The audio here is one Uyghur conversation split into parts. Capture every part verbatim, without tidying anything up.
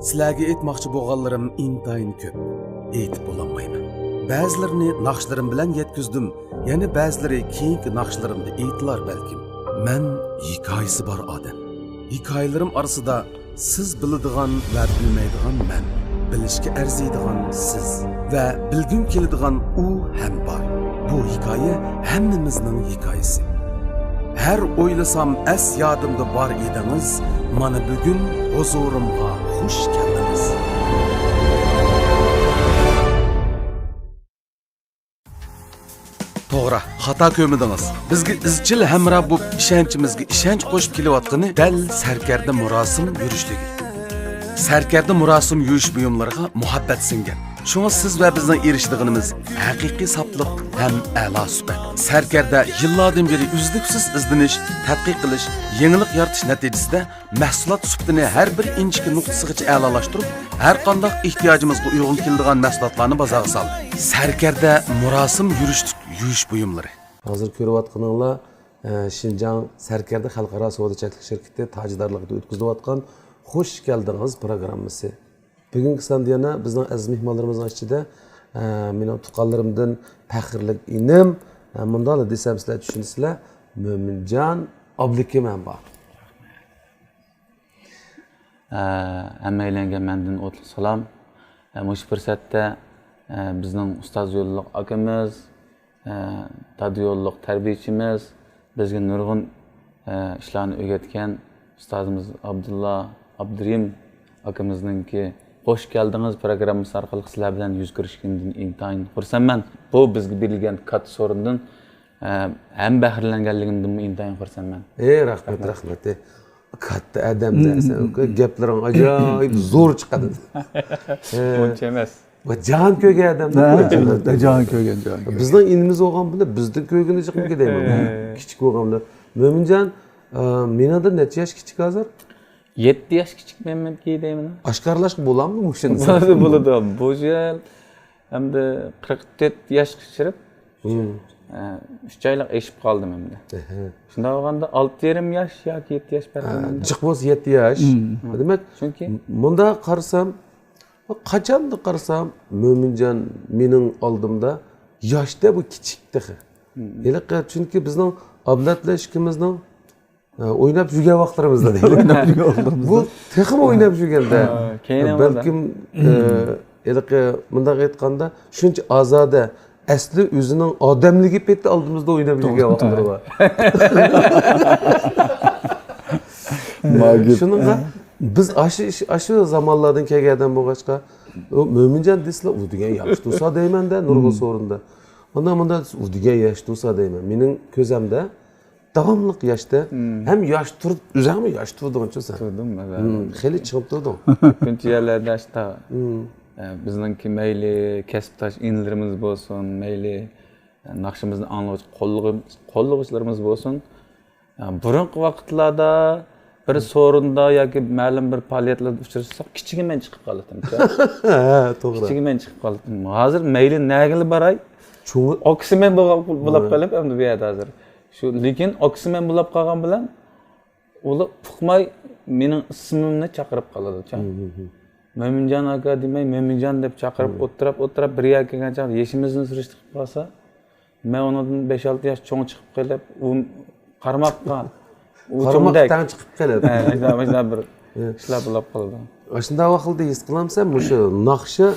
سىلەرگە ئېيتماقچى بولغانلىرىم ئىنتايىن كۆپ. ئېيتىپ بولالمايمەن. بەزىلىرىنى ناخشىلىرىم بىلەن يەتكۈزدۈم، يەنە بەزىلىرى كېيىنكى ناخشىلىرىمدا ئېيتىلار بەلكىم. مەن ھېكايىسى بار ئادەم. ھېكايىلىرىم ئارىسىدا سىز بىلىدىغان ۋە بىلمەيدىغان مەن، بىلىشكە ئەرزىيدىغان سىز ۋە بىلگۈم كېلىدىغان ئۇ ھەم بار. بۇ ھېكايە ھەممىمىزنىڭ ھېكايىسى. ھەر ئويلىسام ئەس يادىمدا بار ئىدىڭىز، مانا بۈگۈن ھۇزۇرۇمغا خۇش كەلدىڭىز. توغرا، خاتا كۆرمىدىڭىز. بىزگە ئىزچىل ھەمراھ بولۇپ، ئىشەنچىمىزگە ئىشەنچ قوشۇپ كېلىۋاتقىنى دەل سەركەردە مۇراسىم يۈرۈشلۈكى. سەركەردە مۇراسىم يۈرۈش بۇيۇملىرىغا مۇھەببەت سىڭگەن. شۇڭا سىز ۋە بىزنىڭ ئېرىشىدىغىنىمىز ھەقىقىي ساپلىق ھەم ئەلا سۈپەت. سەركەردە يىللاردىن بېرى ئۈزلۈكسىز ئىزدىنىش، تەتقىق قىلىش، يېڭىلىق يارىتىش نەتىجىسىدە مەھسۇلات سۈپىتىنى ھەر بىر ئىنچىكە نۇقتىسىغىچە ئەلالاشتۇرۇپ، ھەر قانداق ئېھتىياجىمىزغا ئۇيغۇن كېلىدىغان مەھسۇلاتلارنى بازارغا سالدى. سەركەردە مۇراسىم يۈرۈشلۈك يۈرۈش بۇيۇملىرى. ھازىر كۆرۈۋاتقىنىڭلار، ئە، شىنجاڭ سەركەردە خەلقئارا سودا چەكلىك شىركىتى تاجدارلىقىدا ئۆتكۈزۈۋاتقان خوش كەلدىڭىز پروگراممىسى. بۈگۈنكى ساندا يەنە بىزنىڭ ئەزىز مېھمانلىرىمىزنىڭ ئىچىدە، ئە، مېنىڭ تۇغقانلىرىمدىن پەخىرلىك ئىنىم، ئە، مۇنداقلا دېسەم سىلەر چۈشىنىسىلەر، مۆمىنجان ئابلىكىم ھەم بار. ئە، ھەممەيلەنگە مەندىن ئوتلۇق سالام. ئە، مۇشۇ پۇرسەتتە، ئە، بىزنىڭ ئۇستاز يوللۇق ئاكىمىز، ئە، دادا يوللۇق تەربىيىچىمىز، بىزگە نۇرغۇن، ئە، ئىشلارنى ئۆگەتكەن ئۇستازىمىز ئابدۇللا ئابدۇرېھىم ئاكىمىزنىڭكى خوش كەلدىڭىز پروگراممىسى ئارقىلىق سىلەر بىلەن يۈز كۆرۈشكىنىدىن ئىنتايىن خۇرسەنمەن. بۇ بىزگە بېرىلگەن كاتتا سورۇندىن، ئە، ھەم بەھرىلەنگەنلىكىمدىنمۇ ئىنتايىن خۇرسەنمەن. ئەي، رەھمەت، رەھمەت. ئەي، كاتتا ئادەم دەسەن، گەپلىرىڭ ئاجايىپ زور چىقىدۇ. ئۇنچە ئەمەس. ۋە جان كۆرگەن ئادەم. ھە، جان كۆرگەن، جان كۆرگەن. بىزنىڭ ئىنىمىز بولغان بىلەن بىزدىن كۆرگىنى جىقمىكى دەيمەن. ھە. كىچىك بولغان بىلەن. مۆمىنجان، ئە، مېنىڭدىن نەچچە ياش كىچىك ھازىر؟ يەتتە ياش كىچىك مەمەتكى دەيمەن. ئاشكارىلاشقا بولامدۇ مۇشۇنى؟ بولىدۇ، بولىدۇ. بۇ يىل ئەمدى قىرىق تۆت ياشقا كىرىپ، ئە، ئۈچ ئايلىق ئېشىپ قالدىم ئەمدى. ئەھە. شۇنداق بولغاندا ئالتە يېرىم ياش ياكى يەتتە ياش پەرقى. ئە، جىق بولسا يەتتە ياش. دېمەك، چۈنكى مۇنداق قارىسام، قاچاندا قارىسام، مۆمىنجان مېنىڭ ئالدىمدا ياشتا بۇ كىچىك تېخى. ھېلىقى، چۈنكى بىزنىڭ ئابلەتلەر ئىككىمىزنىڭ، ئە، ئويناپ يۈرگەن ۋاقىتلىرىمىزدا دەيلى. ئويناپ يۈرگەن ۋاقتىمىزدا. بۇ تېخىمۇ ئويناپ يۈرگەندە. ھە، كېيىن بەلكىم، ئە، ھېلىقى مۇنداق ئېيتقاندا، شۇنچە ئازادە، ئەسلى ئۆزىنىڭ ئادەملىكى پېتى ئالدىمىزدا ئويناپ يۈرگەن ۋاقىتلىرى بار. شۇنىڭغا بىز ئاشۇ ئىش، ئاشۇ زامانلاردىن كەلگەن ئادەم بولغاچقا، ئۇ مۆمىنجان دېسىلا، ئۇ دېگەن ياخشى تۇرسا دەيمەن-دە، نۇرغۇن سورۇندا. ئۇنداق مۇنداق دېسە، ئۇ دېگەن ياخشى تۇرسا دەيمەن. مېنىڭ كۆزەمدە داۋاملىق ياشتا، ھەم ياش تۇرۇپ، ئۆزۈڭمۇ ياش تۇردۇڭچۇ سەن؟ تۇردۇم، ئەلۋەتتە. خېلى چىڭىپ تۇردۇڭ. كۆپىنچە يەرلەردە ئاشتا، ئە، بىزنىڭكى مەيلى كەسىپداش ئىنىلىرىمىز بولسۇن، مەيلى، ئە، ناخشىمىزنى ئاڭلىغۇچى قوللىغۇ-، قوللىغۇچىلىرىمىز بولسۇن. ئە، بۇرۇنقى ۋاقىتلاردا بىر سورۇندا ياكى مەلۇم بىر پائالىيەتلەردە ئۇچراشساق، كىچىكىمەن چىقىپ قالاتتىم. ھە، توغرا. كىچىكىمەن چىقىپ قالاتتىم. ھازىر مەيلى نەگىلا باراي، چوڭ ئوكسىمەن بولغان، بولۇپ قېلىپ ئەمدى بۇ يەردە ھازىر. شۇ، لېكىن ئوكسىمەن بولاپ قالغان بىلەن ئۇلار ئۇقماي مېنىڭ ئىسمىمنى چاقىرىپ قالىدۇ. مۆمىنجان ئاكا دېمەي، مۆمىنجان دەپ چاقىرىپ ئولتۇراپ، ئولتۇراپ بىر يەرگە كەلگەن چاغدا يېشىمىزنى سۈرۈشتۈرۈپ قالسا، مەن ئۇنىڭدىن بەش-ئالتە ياش چوڭ چىقىپ قېلىپ، ئۇ قارىماققا، ئۇ قارىماققا چوڭدەك. تەڭ چىقىپ قېلىپ. ھە، مۇشۇنداق، مۇشۇنداق بىر ئىشلار بولاپ قالىدۇ. ئاشۇنداق ۋاقىتتا ھېس قىلامسەن، مۇشۇ ناخشا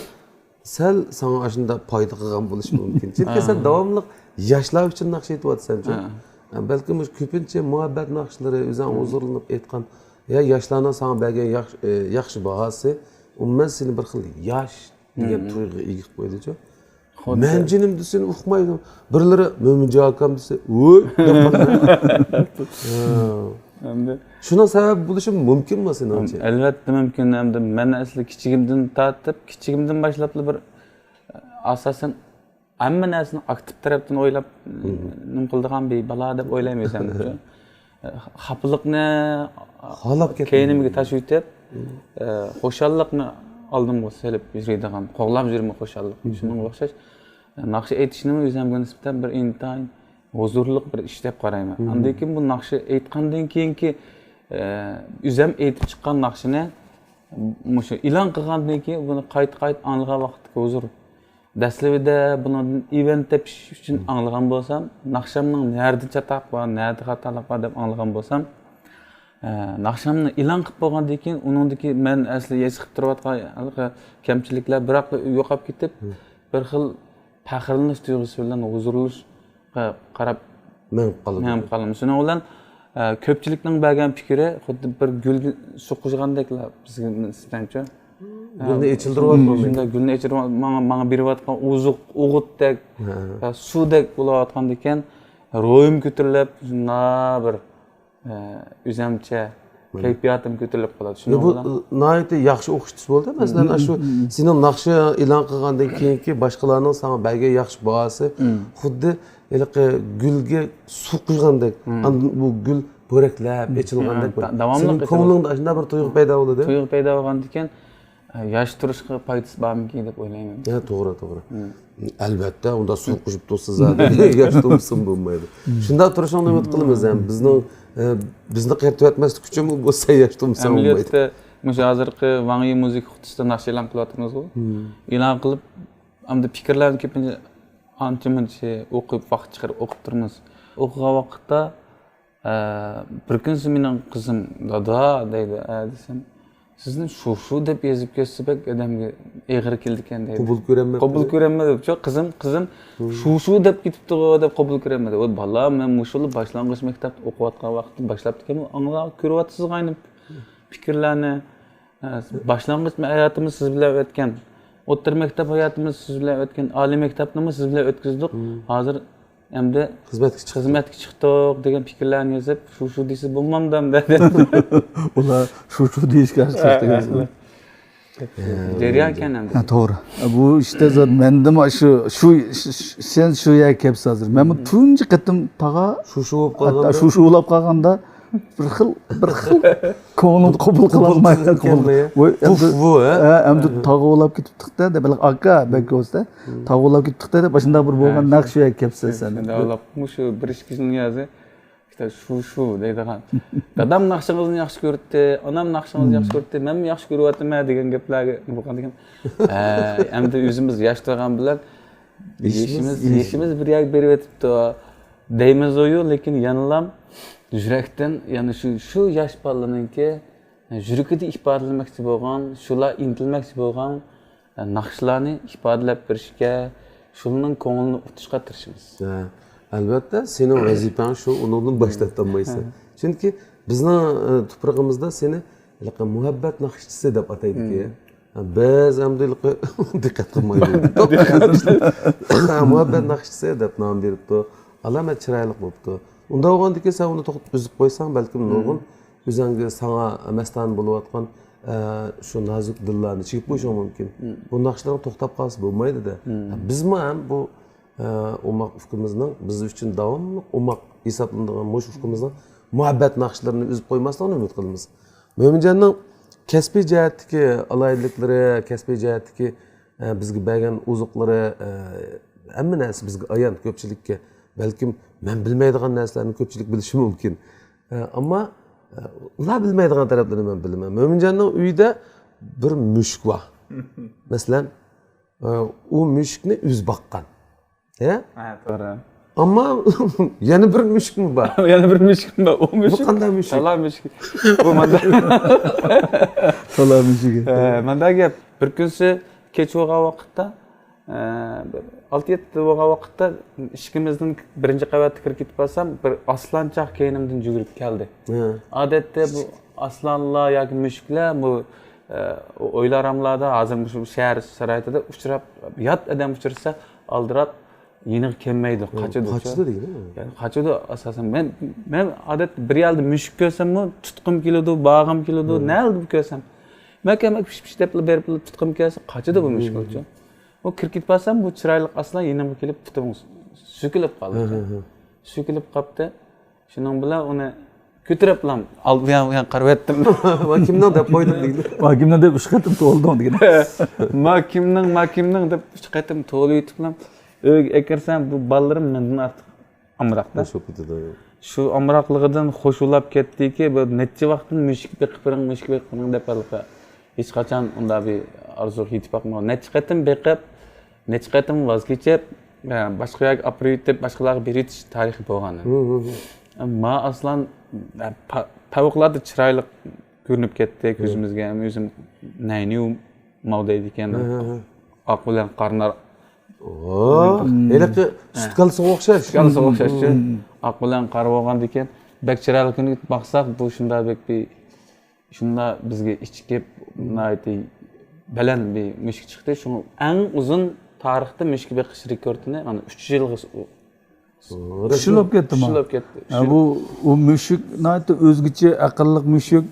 سەل ساڭا ئاشۇنداق پايدا قىلغان بولۇشى مۇمكىن. چۈنكى سەن داۋاملىق ياشلار ئۈچۈن ناخشا ئېيتىۋاتىسەن-چۇ. بەلكىم مۇشۇ كۆپىنچە مۇھەببەت ناخشىلىرى، ئۆزۈڭ ھۇزۇرلىنىپ ئېيتقان، يا ياشلارنىڭ ساڭا بەرگەن ياخشى، ئە، ياخشى باھاسى، ئومۇمەن سېنى بىر خىل ياش دېگەن تۇيغۇغا ئىگە قىلىپ قويىدۇ-چۇ. مەن جېنىمدا سېنى ئۇقمايدۇ. بىرلىرى مۆمىنجان ئاكام دېسە، ۋوي دەپ قالىدۇ. ھە. ئەمدى شۇنىڭ سەۋەبى بولۇشى مۇمكىنمۇ سېنىڭچە؟ ئەلۋەتتە مۇمكىن. ئەمدى مەن ئەسلى كىچىكىمدىن تارتىپ، كىچىكىمدىن باشلاپلا بىر، ئاساسەن، ھەممە نەرسىنى ئاكتىپ تەرەپتىن ئويلاپ، نېمە قىلىدىغان بىر بالا دەپ ئويلايمەن ئۆزۈمنى. خاپىلىقنى كەينىمگە تاشلىۋېتىپ، خۇشاللىقنى ئالدىمغا سېلىپ يۈرىدىغان، قوغلاپ يۈرىمەن خۇشاللىقنى. شۇنىڭغا ئوخشاش، ناخشا ئېيتىشنىمۇ ئۆزۈمگە نىسبەتەن بىر ئىنتايىن ھۇزۇرلۇق بىر ئىش دەپ قارايمەن. ئاندىن كېيىن بۇ ناخشا ئېيتقاندىن كېيىنكى، ئە، ئۆزۈم ئېيتىپ چىققان ناخشىنى مۇشۇ ئېلان قىلغاندىن كېيىن بۇنى قايتا قايتا ئاڭلىغان ۋاقىتتىكى ھۇزۇر، دەسلىپىدە بۇنىڭدىن ئىۋەن تېپىش ئۈچۈن ئاڭلىغان بولسام، ناخشامنىڭ نەدە چاتاق بار، نەدە خاتالىق بار دەپ ئاڭلىغان بولسام، ئە، ناخشامنى ئېلان قىلىپ بولغاندىن كېيىن ئۇنىڭدىكى مەن ئەسلى ھېس قىلىپ تۇرۇۋاتقان ھېلىقى كەمچىلىكلەر بىراقلا يوقاپ كېتىپ، بىر خىل پەخىرلىنىش تۇيغۇسى بىلەن ھۇزۇرلىنىشقا قاراپ مېڭىپ قالىدۇ. مېڭىپ قالىمىز. شۇنىڭ بىلەن، ئە، كۆپچىلىكنىڭ بەرگەن پىكرى خۇددى بىر گۈلگە سۇ قۇيغاندەكلا بىزگە نىسبەتەنچۇ. گۈلنى ئېچىلدۇرۇۋاتقان شۇنداق گۈلنى ئېچىلدۇرۇپ، ماڭا، ماڭا بېرىۋاتقان ئوزۇق، ئوغۇتتەك، ھە، سۇدەك بولۇۋاتقاندىكىن، روھىم كۆتۈرۈلۈپ، شۇنداق بىر، ئە، ئۆزەمچە كەيپىياتىم كۆتۈرۈلۈپ قالىدۇ. يا، شۇنىڭ بۇ بىلەن ناھايىتى ياخشى ئوخشىتىش بولدى. مەسىلەن، ئاشۇ سېنىڭ ناخشا ئېلان قىلغاندىن كېيىنكى باشقىلارنىڭ ساڭا بەرگەن ياخشى باھاسى خۇددى ھېلىقى گۈلگە سۇ قۇيغاندەك، ئاندىن بۇ گۈل پورەكلەپ، ئېچىلغاندەك بىر، سېنىڭ كۆڭلۈڭدە ئاشۇنداق بىر تۇيغۇ پەيدا بولىدۇ. تۇيغۇ پەيدا بولغاندىكىن، ياش تۇرۇشقا پايدىسى بارمىكىن دەپ ئويلايمەن. يا، توغرا، توغرا. ئەلۋەتتە، ئۇنداق سۇ قۇيۇپ تۇرسا زادى ياش تۇرمىسىمۇ بولمايدۇ. شۇنداق تۇرۇشۇڭنى ئۈمىد قىلىمىز. ھەم بىزنىڭ، ئە، بىزنى قېرىتىۋەتمەسلىك ئۈچۈنمۇ بولسا ياش تۇرمىسا بولمايدۇ. ئەمەلىيەتتە مۇشۇ ھازىرقى ۋاڭ يى مۇزىكا قۇتىسىدا ناخشا ئېلان قىلىۋاتىمىزغۇ. ئېلان قىلىپ، ئەمدى پىكىرلەرنى كۆپىنچە ئانچە-مۇنچە ئوقۇپ، ۋاقىت چىقىرىپ ئوقۇپ تۇرىمىز. ئوقۇغان ۋاقىتتا، ئە، بىر كۈنسى مېنىڭ قىزىم، «دادا» دەيدۇ، ئە، دېسەم، «سىزنى شۇ-شۇ دەپ يېزىپ كەتسە بەك ئادەمگە ئېغىر كېلىدىكەن» دەيدۇ. قوبۇل كۆرەلمەپتۇ. قوبۇل كۆرەلمەيدۇ. چوق قىزىم، قىزىم، «شۇ-شۇ دەپ كېتىپتىغۇ» دەپ قوبۇل كۆرەلمەيدۇ. «ۋاي بالام، مەن مۇشۇلا باشلانغۇچ مەكتەپتە ئوقۇۋاتقان ۋاقىتتا باشلاپتىكەنمەن، ئاڭلا كۆرۈۋاتىسىز غاينى پىكىرلەرنى. ئە، باشلانغۇچ ھاياتىمىز سىز بىلەن ئۆتكەن، ئوتتۇرا مەكتەپ ھاياتىمىز سىز بىلەن ئۆتكەن، ئالىي مەكتەپنىمۇ سىز بىلەن ئۆتكۈزدۇق. ھازىر ئەمدى خىزمەتكە چىقتۇق. خىزمەتكە چىقتۇق» دېگەن پىكىرلەرنى يېزىپ، «شۇ-شۇ دېسە بولمامدۇ» دەپ. ئۇلار «شۇ-شۇ» دېيىشكە ئاشىقتى. جەريان ئىكەن ئەمدى. ھە، توغرا. بۇ ئىشتا زادى مەندىمۇ شۇ، شۇ، شۇ، سەن شۇ يەرگە كەپسىز ھازىر. مەنمۇ تۇنجى قېتىم تاغا شۇ-شۇ بولۇپ قالغاندا، شۇ-شۇ بولۇپ قالغاندا بىر خىل، بىر خىل كۆڭلۈم قوبۇل قىلالماي. قوبۇل قىلالماي. ۋاي، پۇف، ئەمدى، بۇ، ھە؟ ھە، ئەمدى تاغا ئولاپ كېتىپتىق-دە، دەپ، ئاكا، بەك بولسا، تاغا ئولاپ كېتىپتىق-دە، دەپ، ئاشۇنداق بىر بولغان نەق شۇ يەرگە كەپسىز سەن. شۇنداق ئولاپ، مۇشۇ بىر ئىككى يىلنىڭ يازى، ئىشتە شۇ-شۇ دەيدىغان. دادام ناخشىڭىزنى ياخشى كۆرەتتى، ئانام ناخشىڭىزنى ياخشى كۆرەتتى، مەنمۇ ياخشى كۆرۈۋاتىمەن دېگەن گەپلەرگە بولغاندىكىن، ھە، ئەمدى ئۆزىمىز ياش تۇرغان بىلەن يېشىمىز، يېشىمىز بىر يەرگە بېرىۋېتىپتۇ دەيمىزۇ، لېكىن يەنىلا يۈرەكتىن، يەنى شۇ، شۇ ياش بالىنىڭكى يۈرىكىدە ئىپادىلىمەكچى بولغان، شۇلار ئىنتىلمەكچى بولغان ناخشىلارنى ئىپادىلەپ بېرىشكە، شۇلارنىڭ كۆڭلىنى ئۇتۇشقا تىرىشىمىز. ھە، ئەلۋەتتە، سېنىڭ ۋەزىپەڭ شۇ، ئۇنىڭدىن باش تارتالمايسەن. ھە. چۈنكى بىزنىڭ، ئە، تۇپرىقىمىزدا سېنى ھېلىقى مۇھەببەت ناخشىچىسى دەپ ئاتايدىكەن. ھە، بەزى ئەمدى ھېلىقى دىققەت قىلمايدۇ. مۇھەببەت ناخشىچىسى دەپ نام بېرىپتۇ. ئالامەت چىرايلىق بوپتۇ. ئۇنداق بولغاندىكىن سەن ئۇنى توختىتىپ ئۈزۈپ قويساڭ، بەلكىم نۇرغۇن ئۆزۈڭگە، ساڭا مەستانە بولۇۋاتقان، ئە، شۇ نازۇك دىللارنى چېكىپ قويۇشۇڭ مۇمكىن. بۇ ناخشىلىرىڭ توختاپ قالسا بولمايدۇ-دە. بىزمۇ ھەم بۇ، ئە، ئوماق ئۇكىمىزنىڭ، بىز ئۈچۈن داۋاملىق ئوماق ھېسابلىنىدىغان مۇشۇ ئۇكىمىزنىڭ مۇھەببەت ناخشىلىرىنى ئۈزۈپ قويماسلىقىنى ئۈمىد قىلىمىز. مۆمىنجاننىڭ كەسپىي جەھەتتىكى ئالاھىدىلىكلىرى، كەسپىي جەھەتتىكى، ئە، بىزگە بەرگەن ئوزۇقلىرى، ئە، ھەممە نەرسە بىزگە ئايان، كۆپچىلىككە. بەلكىم مەن بىلمەيدىغان نەرسىلەرنى كۆپچىلىك بىلىشى مۇمكىن. ئە، ئەمما، ئە، ئۇلار بىلمەيدىغان تەرەپلىرىنى مەن بىلىمەن. مۆمىنجاننىڭ ئۆيىدە بىر مۈشۈك بار. مەسىلەن، ئە، ئۇ مۈشۈكنى ئۆزى باققان. ھە؟ ھە، توغرا. ئەمما يەنە بىر مۈشۈكمۇ بار. يەنە بىر مۈشۈكمۇ بار. ئۇ مۈشۈك قانداق مۈشۈك؟ تالا مۈشۈكى. بۇ ماندا. تالا مۈشۈكى. ئە، ماندا گەپ. بىر كۈنسى كەچ بولغان ۋاقىتتا، ئە، بىر ئالتە يەتتە بولغان ۋاقىتتا ئىشىكىمىزدىن بىرىنچى قەۋەتتە كىرىپ كېتىپ بارسام، بىر ئاسلانچاق كەينىمدىن يۈگۈرۈپ كەلدى. ھە. ئادەتتە بۇ ئاسلانلار ياكى مۈشۈكلەر بۇ، ئە، ئويلاراملاردا، ھازىر مۇشۇ شەھەر شارائىتىدا ئۇچراپ، يات ئادەم ئۇچرىسا ئالدىراپ يېنىغا كەلمەيدۇ، قاچىدۇ. قاچىدۇ دېگىنى. يەنى قاچىدۇ ئاساسەن. مەن، مەن ئادەتتە بىر يەردە مۈشۈك كۆرسەممۇ تۇتقۇم كېلىدۇ، بارغۇم كېلىدۇ، نەدە كۆرسەم. مەن كەلمەك پىش پىش دەپلا بېرىپ تۇتقۇم كەلسە قاچىدۇ بۇ مۈشۈكچۇ. ئۇ كىرىپ كېتىپ بارسام، بۇ چىرايلىق ئاسلان يېنىمغا كېلىپ پۇتۇمغا سۆكۈلۈپ قالدى. سۆكۈلۈپ قاپتۇ. شۇنىڭ بىلەن ئۇنى كۆتۈرۈپلا ئال-، ئۇ يان، ئۇ يان قارىۋەتتىم. ما كىمنىڭ دەپ قويدۇم دېگىن. ما كىمنىڭ دەپ ئۈچ قېتىم توۋلىدىڭ دېگىن. ما كىمنىڭ، ما كىمنىڭ دەپ ئۈچ قېتىم توۋلىۋېتىپلا ئۆيگە ئەكىرسەم، بۇ بالىلىرىم مەندىن ئارتۇق ئامراقتا. خوش بولۇپ كېتىدۇ. شۇ ئامراقلىقىدىن خوش ئۇلاپ كەتتىكى، بىر نەچچە ۋاقىتتىن مۈشۈك بېقىپ بېرىڭ، مۈشۈك بېقىپ بېرىڭ دەپ ھېلىقى ھېچقاچان ئۇنداق بىر ئارزۇغا يېتىپ باقمىغان. نەچچە قېتىم بېقىپ، نەچچە قېتىم ۋاز كېچىپ، باشقا يەرگە ئاپىرىۋېتىپ، باشقىلارغا بېرىۋېتىش تارىخى بولغان. ماڭا ئاسلان پەۋقۇلئاددە چىرايلىق كۆرۈنۈپ كەتتى كۆزىمىزگە. ھەم ئۆزۈم نەينىۋ ماۋ دەيدىكەن. ئاق بىلەن قارىنى ھېلىقى سۇتكالىسىغا ئوخشاش. سۇتكالىسىغا ئوخشاش. ئاق بىلەن قارا بولغاندىكىن، بەك چىرايلىق كۆرۈنۈپ باقساق، بۇ شۇنداق بەك بىر شۇنداق بىزگە ئىچ كېلىپ، ناھايىتى بەلەن بىر مۈشۈك چىقتى. شۇڭا ئەڭ ئۇزۇن تارىختا مۈشۈك بېقىش رېكورتىنى، مانا، ئۈچ يىلغا ئۇچ يىل بولۇپ كەتتى. ئۈچ يىل بولۇپ كەتتى. ئۈچ يىل بولۇپ كەتتى. ھە، بۇ، ئۇ مۈشۈك ناھايىتى ئۆزگىچە ئەقىللىق مۈشۈك.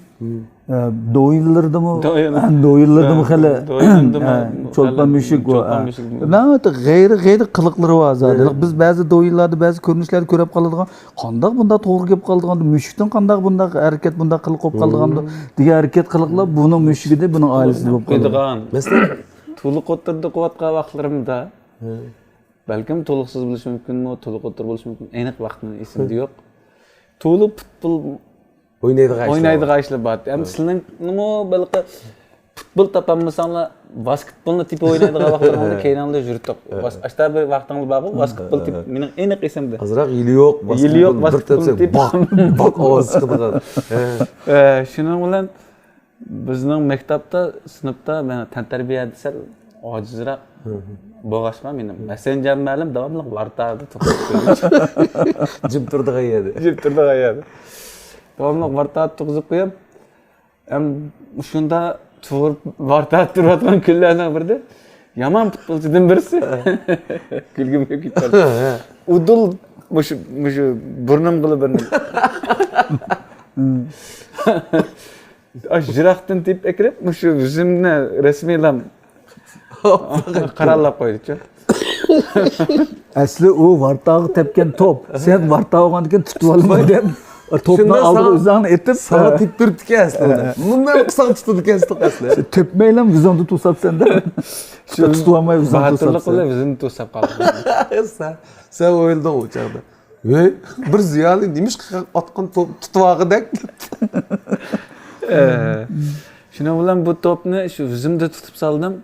ھە، دويىنلىرىدىمۇ، دويىن. ھە، دويىنلىرىدىمۇ ھە، خېلى، دويىنلىرىدىمۇ ھە، چولپان خېلى مۈشۈك بۇ. چولپان ھە. مۈشۈك. ناھايىتى غەيرىي، غەيرىي قىلىقلىرى بار زادى. ھە. بىز بەزى دويىنلاردا، بەزى كۆرۈنۈشلەردە كۆرۈپ قالىدىغان، قانداق بۇنداق توغرا گەپ قالىدىغاندۇ، مۈشۈكتىن قانداق بۇنداق ھەرىكەت، بۇنداق قىلىق بولۇپ قالىدىغاندۇ دېگەن ھەرىكەت قىلىقلار بۇنىڭ مۈشۈكىدە، بۇنىڭ ئائىلىسىدە بولۇپ قالىدۇ. قويىدىغان. مەسىلەن، تولۇق ئوتتۇرىدا ئوقۇۋاتقان ۋاقىتلىرىمدا، ھە. بەلكىم تولۇقسىز بولۇشى مۇمكىنمۇ، تولۇق ئوتتۇرا بولۇشى مۇمكىن، ئېنىق ۋاقتىنى ئېسىمدە يوق. تولۇق پۇتبول ئوينايدىغان ئىشلار ئوينايدىغان بار. ئىشلار بار. ئەمدى ھە. سىلىڭمۇ بەلكى پۇتبول تاپالمىساڭلار، ۋاسكېتبولنى تېپىپ ئوينايدىغان ۋاقىتلىرىڭدا كەينىڭدە يۈرۈتتۇق. ھە. ۋاس-، ئاشتا بىر ۋاقتىڭلار بارغۇ، ھە، ۋاسكېتبول ھە، تېپىپ، ھە. مېنىڭ ئېنىق ئېسىمدە. ئازراق يىلى يوق، يىلى يوق، ۋاسكېتبول ۋاسكېتبول تېپىپ، تېپىپ. باق، باق ئاۋاز چىقىدىغان. ھە. ھە، شۇنىڭ بىلەن بىزنىڭ مەكتەپتە، سىنىپتا مەن تەنتەربىيەدە سەل ئاجىزراق ھە، ھە. بولغاچقا، مېنىڭ مەسەنجەر مۇئەللىم داۋاملىق ۋارتادا توختاپ تۇرىدۇ. جىم تۇرىدىغان يەردە. جىم تۇرىدىغان يەردە. داۋاملىق ۋارتادا تۇرغۇزۇپ قويۇپ، ئەم، شۇندا تۇرۇپ، ۋارتادا تۇرۇۋاتقان كۈنلەرنىڭ بىرىدە يامان پۇتبولچىدىن بىرسى كۈلگۈم كېلىپ كەتتى. ئۇدۇل مۇشۇ، مۇشۇ بۇرنۇمغىلا بىرنى ئاشۇ يىراقتىن تېپىپ ئەكىرىپ، مۇشۇ يۈزۈمنى رەسمىيلەپ قاراللاپ قويدىچۇ. ئەسلى ئۇ ۋارتاغا تەپكەن توپ. سەن ۋارتا بولغاندىكىن تۇتۇۋالماي دەپ، توپنى شۇنداق ئالدىغا ساڭا، ئۆزۈڭنى ئېتىپ، ساڭا ھە. تېپىپ بېرىپتىكەن ئەسلى ئۇنى. ھە. مۇنداق قىلساڭ تۇتىدىكەنسىز ئەسلى. تۆپمەيلەم، يۈزۈڭدە توساپسەن دەپ. شۇ تۇتۇۋالماي يۈزۈڭدە باتۇرلۇق توساپسەن. بىلەن يۈزۈمنى توساپ قالدىم. سەن، سەن ئويلىدىڭ ئۇ چاغدا. ۋەي، بىر زىيالىي نېمىشقا ئاتقان توپ تۇتۇۋالغۇدەك؟ ئە، شۇنىڭ بىلەن بۇ توپنى شۇ يۈزۈمدە تۇتۇپ سالدىم.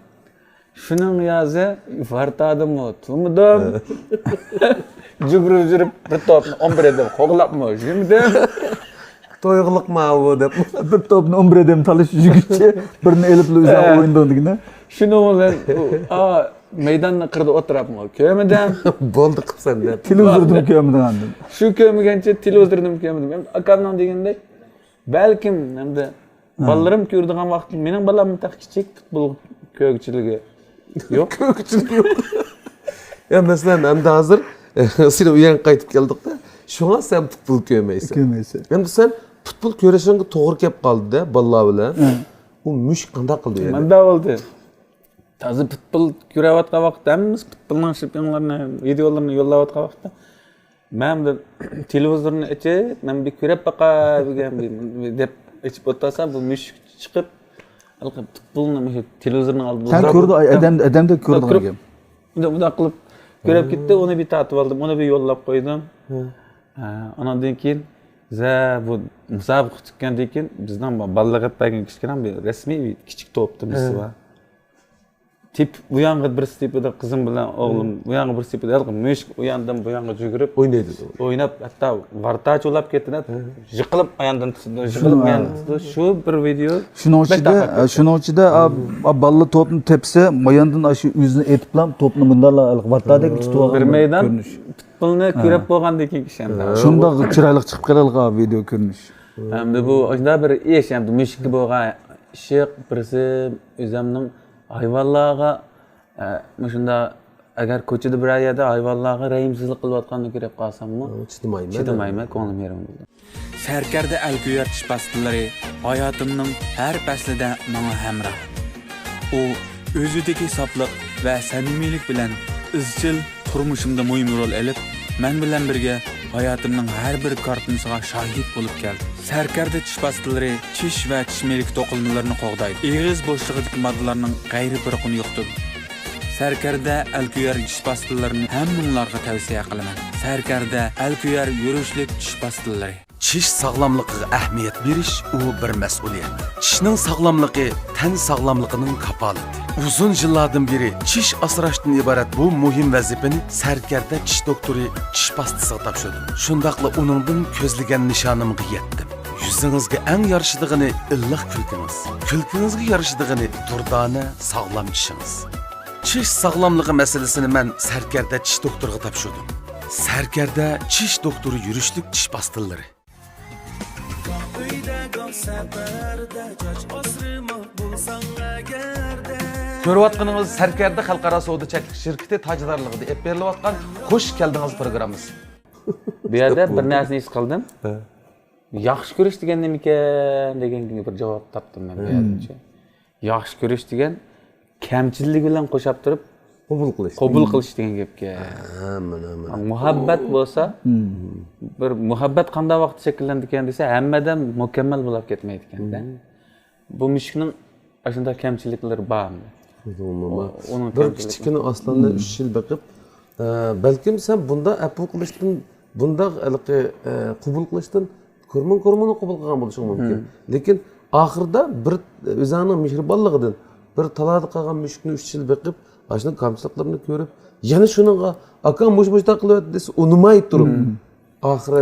شۇنىڭ يازى ۋارتادىمۇ تۇرمىدىم. جۈگۈرۈپ يۈگۈرۈپ بىر توپنى ئون بىر ئادەم قوغلاپمۇ يۈرمىدىم. تويغۇلۇقما ئۇ دەپ. بىر توپنى ئون بىر ئادەم تالىشىپ يۈرگۈچە بىرنى ئېلىپلا ئۆزۈڭ ئە. ئوينىدىڭ دېگىنە. شۇنىڭ بىلەن ئۇ، ئا، مەيداننىڭ قىرىدا ئولتۇراپمۇ كۆرمىدىم. بولدى قىپسەن دەپ. تېلېۋىزوردىمۇ كۆرمىدىڭ ئاندىن. شۇ كۆرمىگەنچە تېلېۋىزوردىمۇ كۆرمىدىم. ئەمدى ئاكامنىڭ دېگىنىدەك، بەلكىم ئەمدى ھە. بالىلىرىم كۆرىدىغان ۋاقىتتا مېنىڭ بالاممۇ تېخى كىچىك، پۇتبول كۆرگۈچىلىكى يوق. كۆرگۈچىلىكى يوق. يا، مەسىلەن، ئەمدى ھازىر سېنىڭ ئۆيۈڭگە قايتىپ كەلدۇقتا، شۇڭا سەن پۇتبول كۆرمەيسەن. كۆرمەيسەن. ئەمدى سەن پۇتبول كۆرۈشۈڭگە توغرا كەپ قالدى-دە، بالىلار بىلەن. ھە. ئۇ مۈشۈك قانداق قىلدى يەنە؟ مۇنداق بولدى. تازا پۇتبول كۆرۈۋاتقان ۋاقىتتا ھەممىمىز پۇتبولنىڭ شىپىڭلىرىنى، ۋىدېئولىرىنى يوللاۋاتقان ۋاقىتتا، مەن بىر تېلېۋىزورنى ئېچىپ، مەن بىر كۆرۈپ باقاي دېگەن بىر، دەپ ئېچىپ ئولتۇرسام، بۇ مۈشۈك چىقىپ، ھېلىقى پۇتبولنى مۇشۇ تېلېۋىزورنىڭ ئالدىدا سەن كۆردۈڭ، ئادەم، ئادەمدەك كۆردۈڭ كۆرۈپ، ئاكام. مۇنداق، مۇنداق قىلىپ كۆرۈپ كەتتى، ئۇنى بىر تارتىپ ئالدىم، ئۇنى بىر يوللاپ قويدۇم. ھە. ھە، ئاناندىن كېيىن، زە، بۇ مۇسابىقە پۈتكەندىن كېيىن، بىزنىڭ بالىلارغا بەرگەن كىچىككىنە بىر رەسمىي بىر كىچىك توپىمىز ھە. بار. تېپىپ، بۇ يانغا بىرسى تېپىدۇ، قىزىم بىلەن ئوغلۇم، بۇ يانغا بىرسى تېپىدۇ. ھېلىقى مۈشۈك ئۇ ياندىن بۇ يانغا يۈگۈرۈپ، ئوينايدۇ. ئويناپ، ھەتتا ۋارتاچۇلاپ كېتىدۇ. ھە. يىقىلىپ، ئاياندىن تۇتىدۇ، يىقىلىپ، شۇ، ئاياندىن تۇتىدۇ. شۇ بىر ۋىدېئو شۇنىڭ بەك ئىچىدە، تارقاپ كەتتى. شۇنىڭ ئىچىدە، ئا، ئا، بالىلار توپنى تەپسە، ماياندىن ئاشۇ ئۆزىنى ئېتىپلا توپنى مۇنداقلا ھېلىقى ۋارتادەك تۇتۇپ بىر ئالغان مەيدان كۆرۈنۈش. پۇتبولنى ھە. كۆرۈپ بولغاندىن كېيىن كىشى ئەمدى. ھە. شۇنداق چىرايلىق چىقىپ قېلىدىغان ۋىدېئو كۆرۈنۈش. ئەمدى بۇ ئاشۇنداق بىر ئىش، ئەمدى مۈشۈككە بولغان ئىشق، بىرسى ئۆزۈمنىڭ ھايۋانلارغا، ئە، مۇشۇنداق، ئەگەر كوچىدا بىرەر يەردە ھايۋانلارغا رەھىمسىزلىك قىلىۋاتقاننى كۆرۈپ قالساممۇ، چىدىمايمەن. چىدىمايمەن، كۆڭلۈم يېرىم بولىدۇ. سەركەردە ئەلكۆيەر چىش پاستىلىرى ھاياتىمنىڭ ھەر پەسلىدە ماڭا ھەمراھ. ئۇ ئۆزىدىكى ساپلىق ۋە سەمىمىيلىك بىلەن ئىزچىل تۇرمۇشۇمدا مۇھىم رول ئېلىپ، مەن بىلەن بىرگە ھاياتىمنىڭ ھەر بىر كارتىنىسىغا شاھىت بولۇپ كەلدى. سەركەردە چىش پاستىلىرى چىش ۋە چىش مىلىكى توقۇلمىلىرىنى قوغدايدۇ. ئېغىز بوشلۇقىدىكى ماددىلارنىڭ غەيرىي پۇرىقىنى يوقىتىدۇ. سەركەردە ئەلكۆيەر چىش پاستىلىرىنى ھەممىڭلارغا تەۋسىيە قىلىمەن. سەركەردە ئەلكۆيەر يۈرۈشلۈك چىش پاستىلىرى. چىش ساغلاملىقىغا ئەھمىيەت بېرىش، ئۇ بىر مەسئۇلىيەت. چىشنىڭ ساغلاملىقى تەن ساغلاملىقىنىڭ كاپالىتى. ئۇزۇن يىللاردىن بېرى چىش ئاسراشتىن ئىبارەت بۇ مۇھىم ۋەزىپىنى سەركەردە چىش دوختۇرى چىش پاستىسىغا تاپشۇردۇم. شۇنداقلا ئۇنىڭدىن كۆزلىگەن نىشانىمغا يەتتىم. يۈزىڭىزگە ئەڭ يارىشىدىغىنى ئىللىق كۈلكىڭىز. كۈلكىڭىزگە يارىشىدىغىنى دۇردانە، ساغلام چىشىڭىز. چىش ساغلاملىقى مەسىلىسىنى مەن سەركەردە چىش دوختۇرىغا تاپشۇردۇم. سەركەردە چىش دوختۇرى يۈرۈشلۈك چىش پاستىلىرى. كۆرۈۋاتقىنىڭىز سەركەردە خەلقئارا سودا چەكلىك شىركىتى تاجدارلىقىدا ئېلىپ بېرىلىۋاتقان خوش كەلدىڭىز پروگراممىسى. بۇ يەردە بىر نەرسىنى ھېس قىلدىم. ھە. ياخشى كۆرۈش دېگەن نېمىكەن دېگەنگە بىر جاۋاب تاپتىم مەن بۇ يەردىنچە. ياخشى كۆرۈش دېگەن كەمچىللىكى بىلەن قوشاپ تۇرۇپ قوبۇل قىلىش. قوبۇل قىلىش دېگەن گەپكە. ھە، مانا، مانا. مۇھەببەت بولسا، بىر مۇھەببەت قانداق ۋاقىتتا شەكىللىنىدىكەن دېسە، ھەممە ئادەم مۇكەممەل بولۇپ كەتمەيدىكەن-دە. بۇ مۈشۈكنىڭ ئاشۇنداق كەمچىلىكلىرى بارمۇ؟ ئۇنىڭ بىر كەمچىلىكى. كىچىككىنە ئاسلاننى ئۈچ يىل بېقىپ، ئە، بەلكىم سەن بۇنداق ئەپۇ قىلىشتىن، بۇنداق ھېلىقى، ئە، قوبۇل قىلىشتىن كۆرمىڭ كۆرمىڭنى قوبۇل قىلغان بولۇشۇڭ مۇمكىن. لېكىن ئاخىرىدا بىر ئۆزۈڭنىڭ مېھرىبانلىقىدىن بىر تالادا قالغان مۈشۈكنى ئۈچ يىل بېقىپ، ئاشۇنىڭ كەمچىلىكلىرىنى كۆرۈپ، يەنە شۇنىڭغا، «ئاكاڭ مۇشۇ، مۇشۇنداق قىلىۋەتتى» دېسە، ئۇنىماي تۇرۇپ، ئاخىرى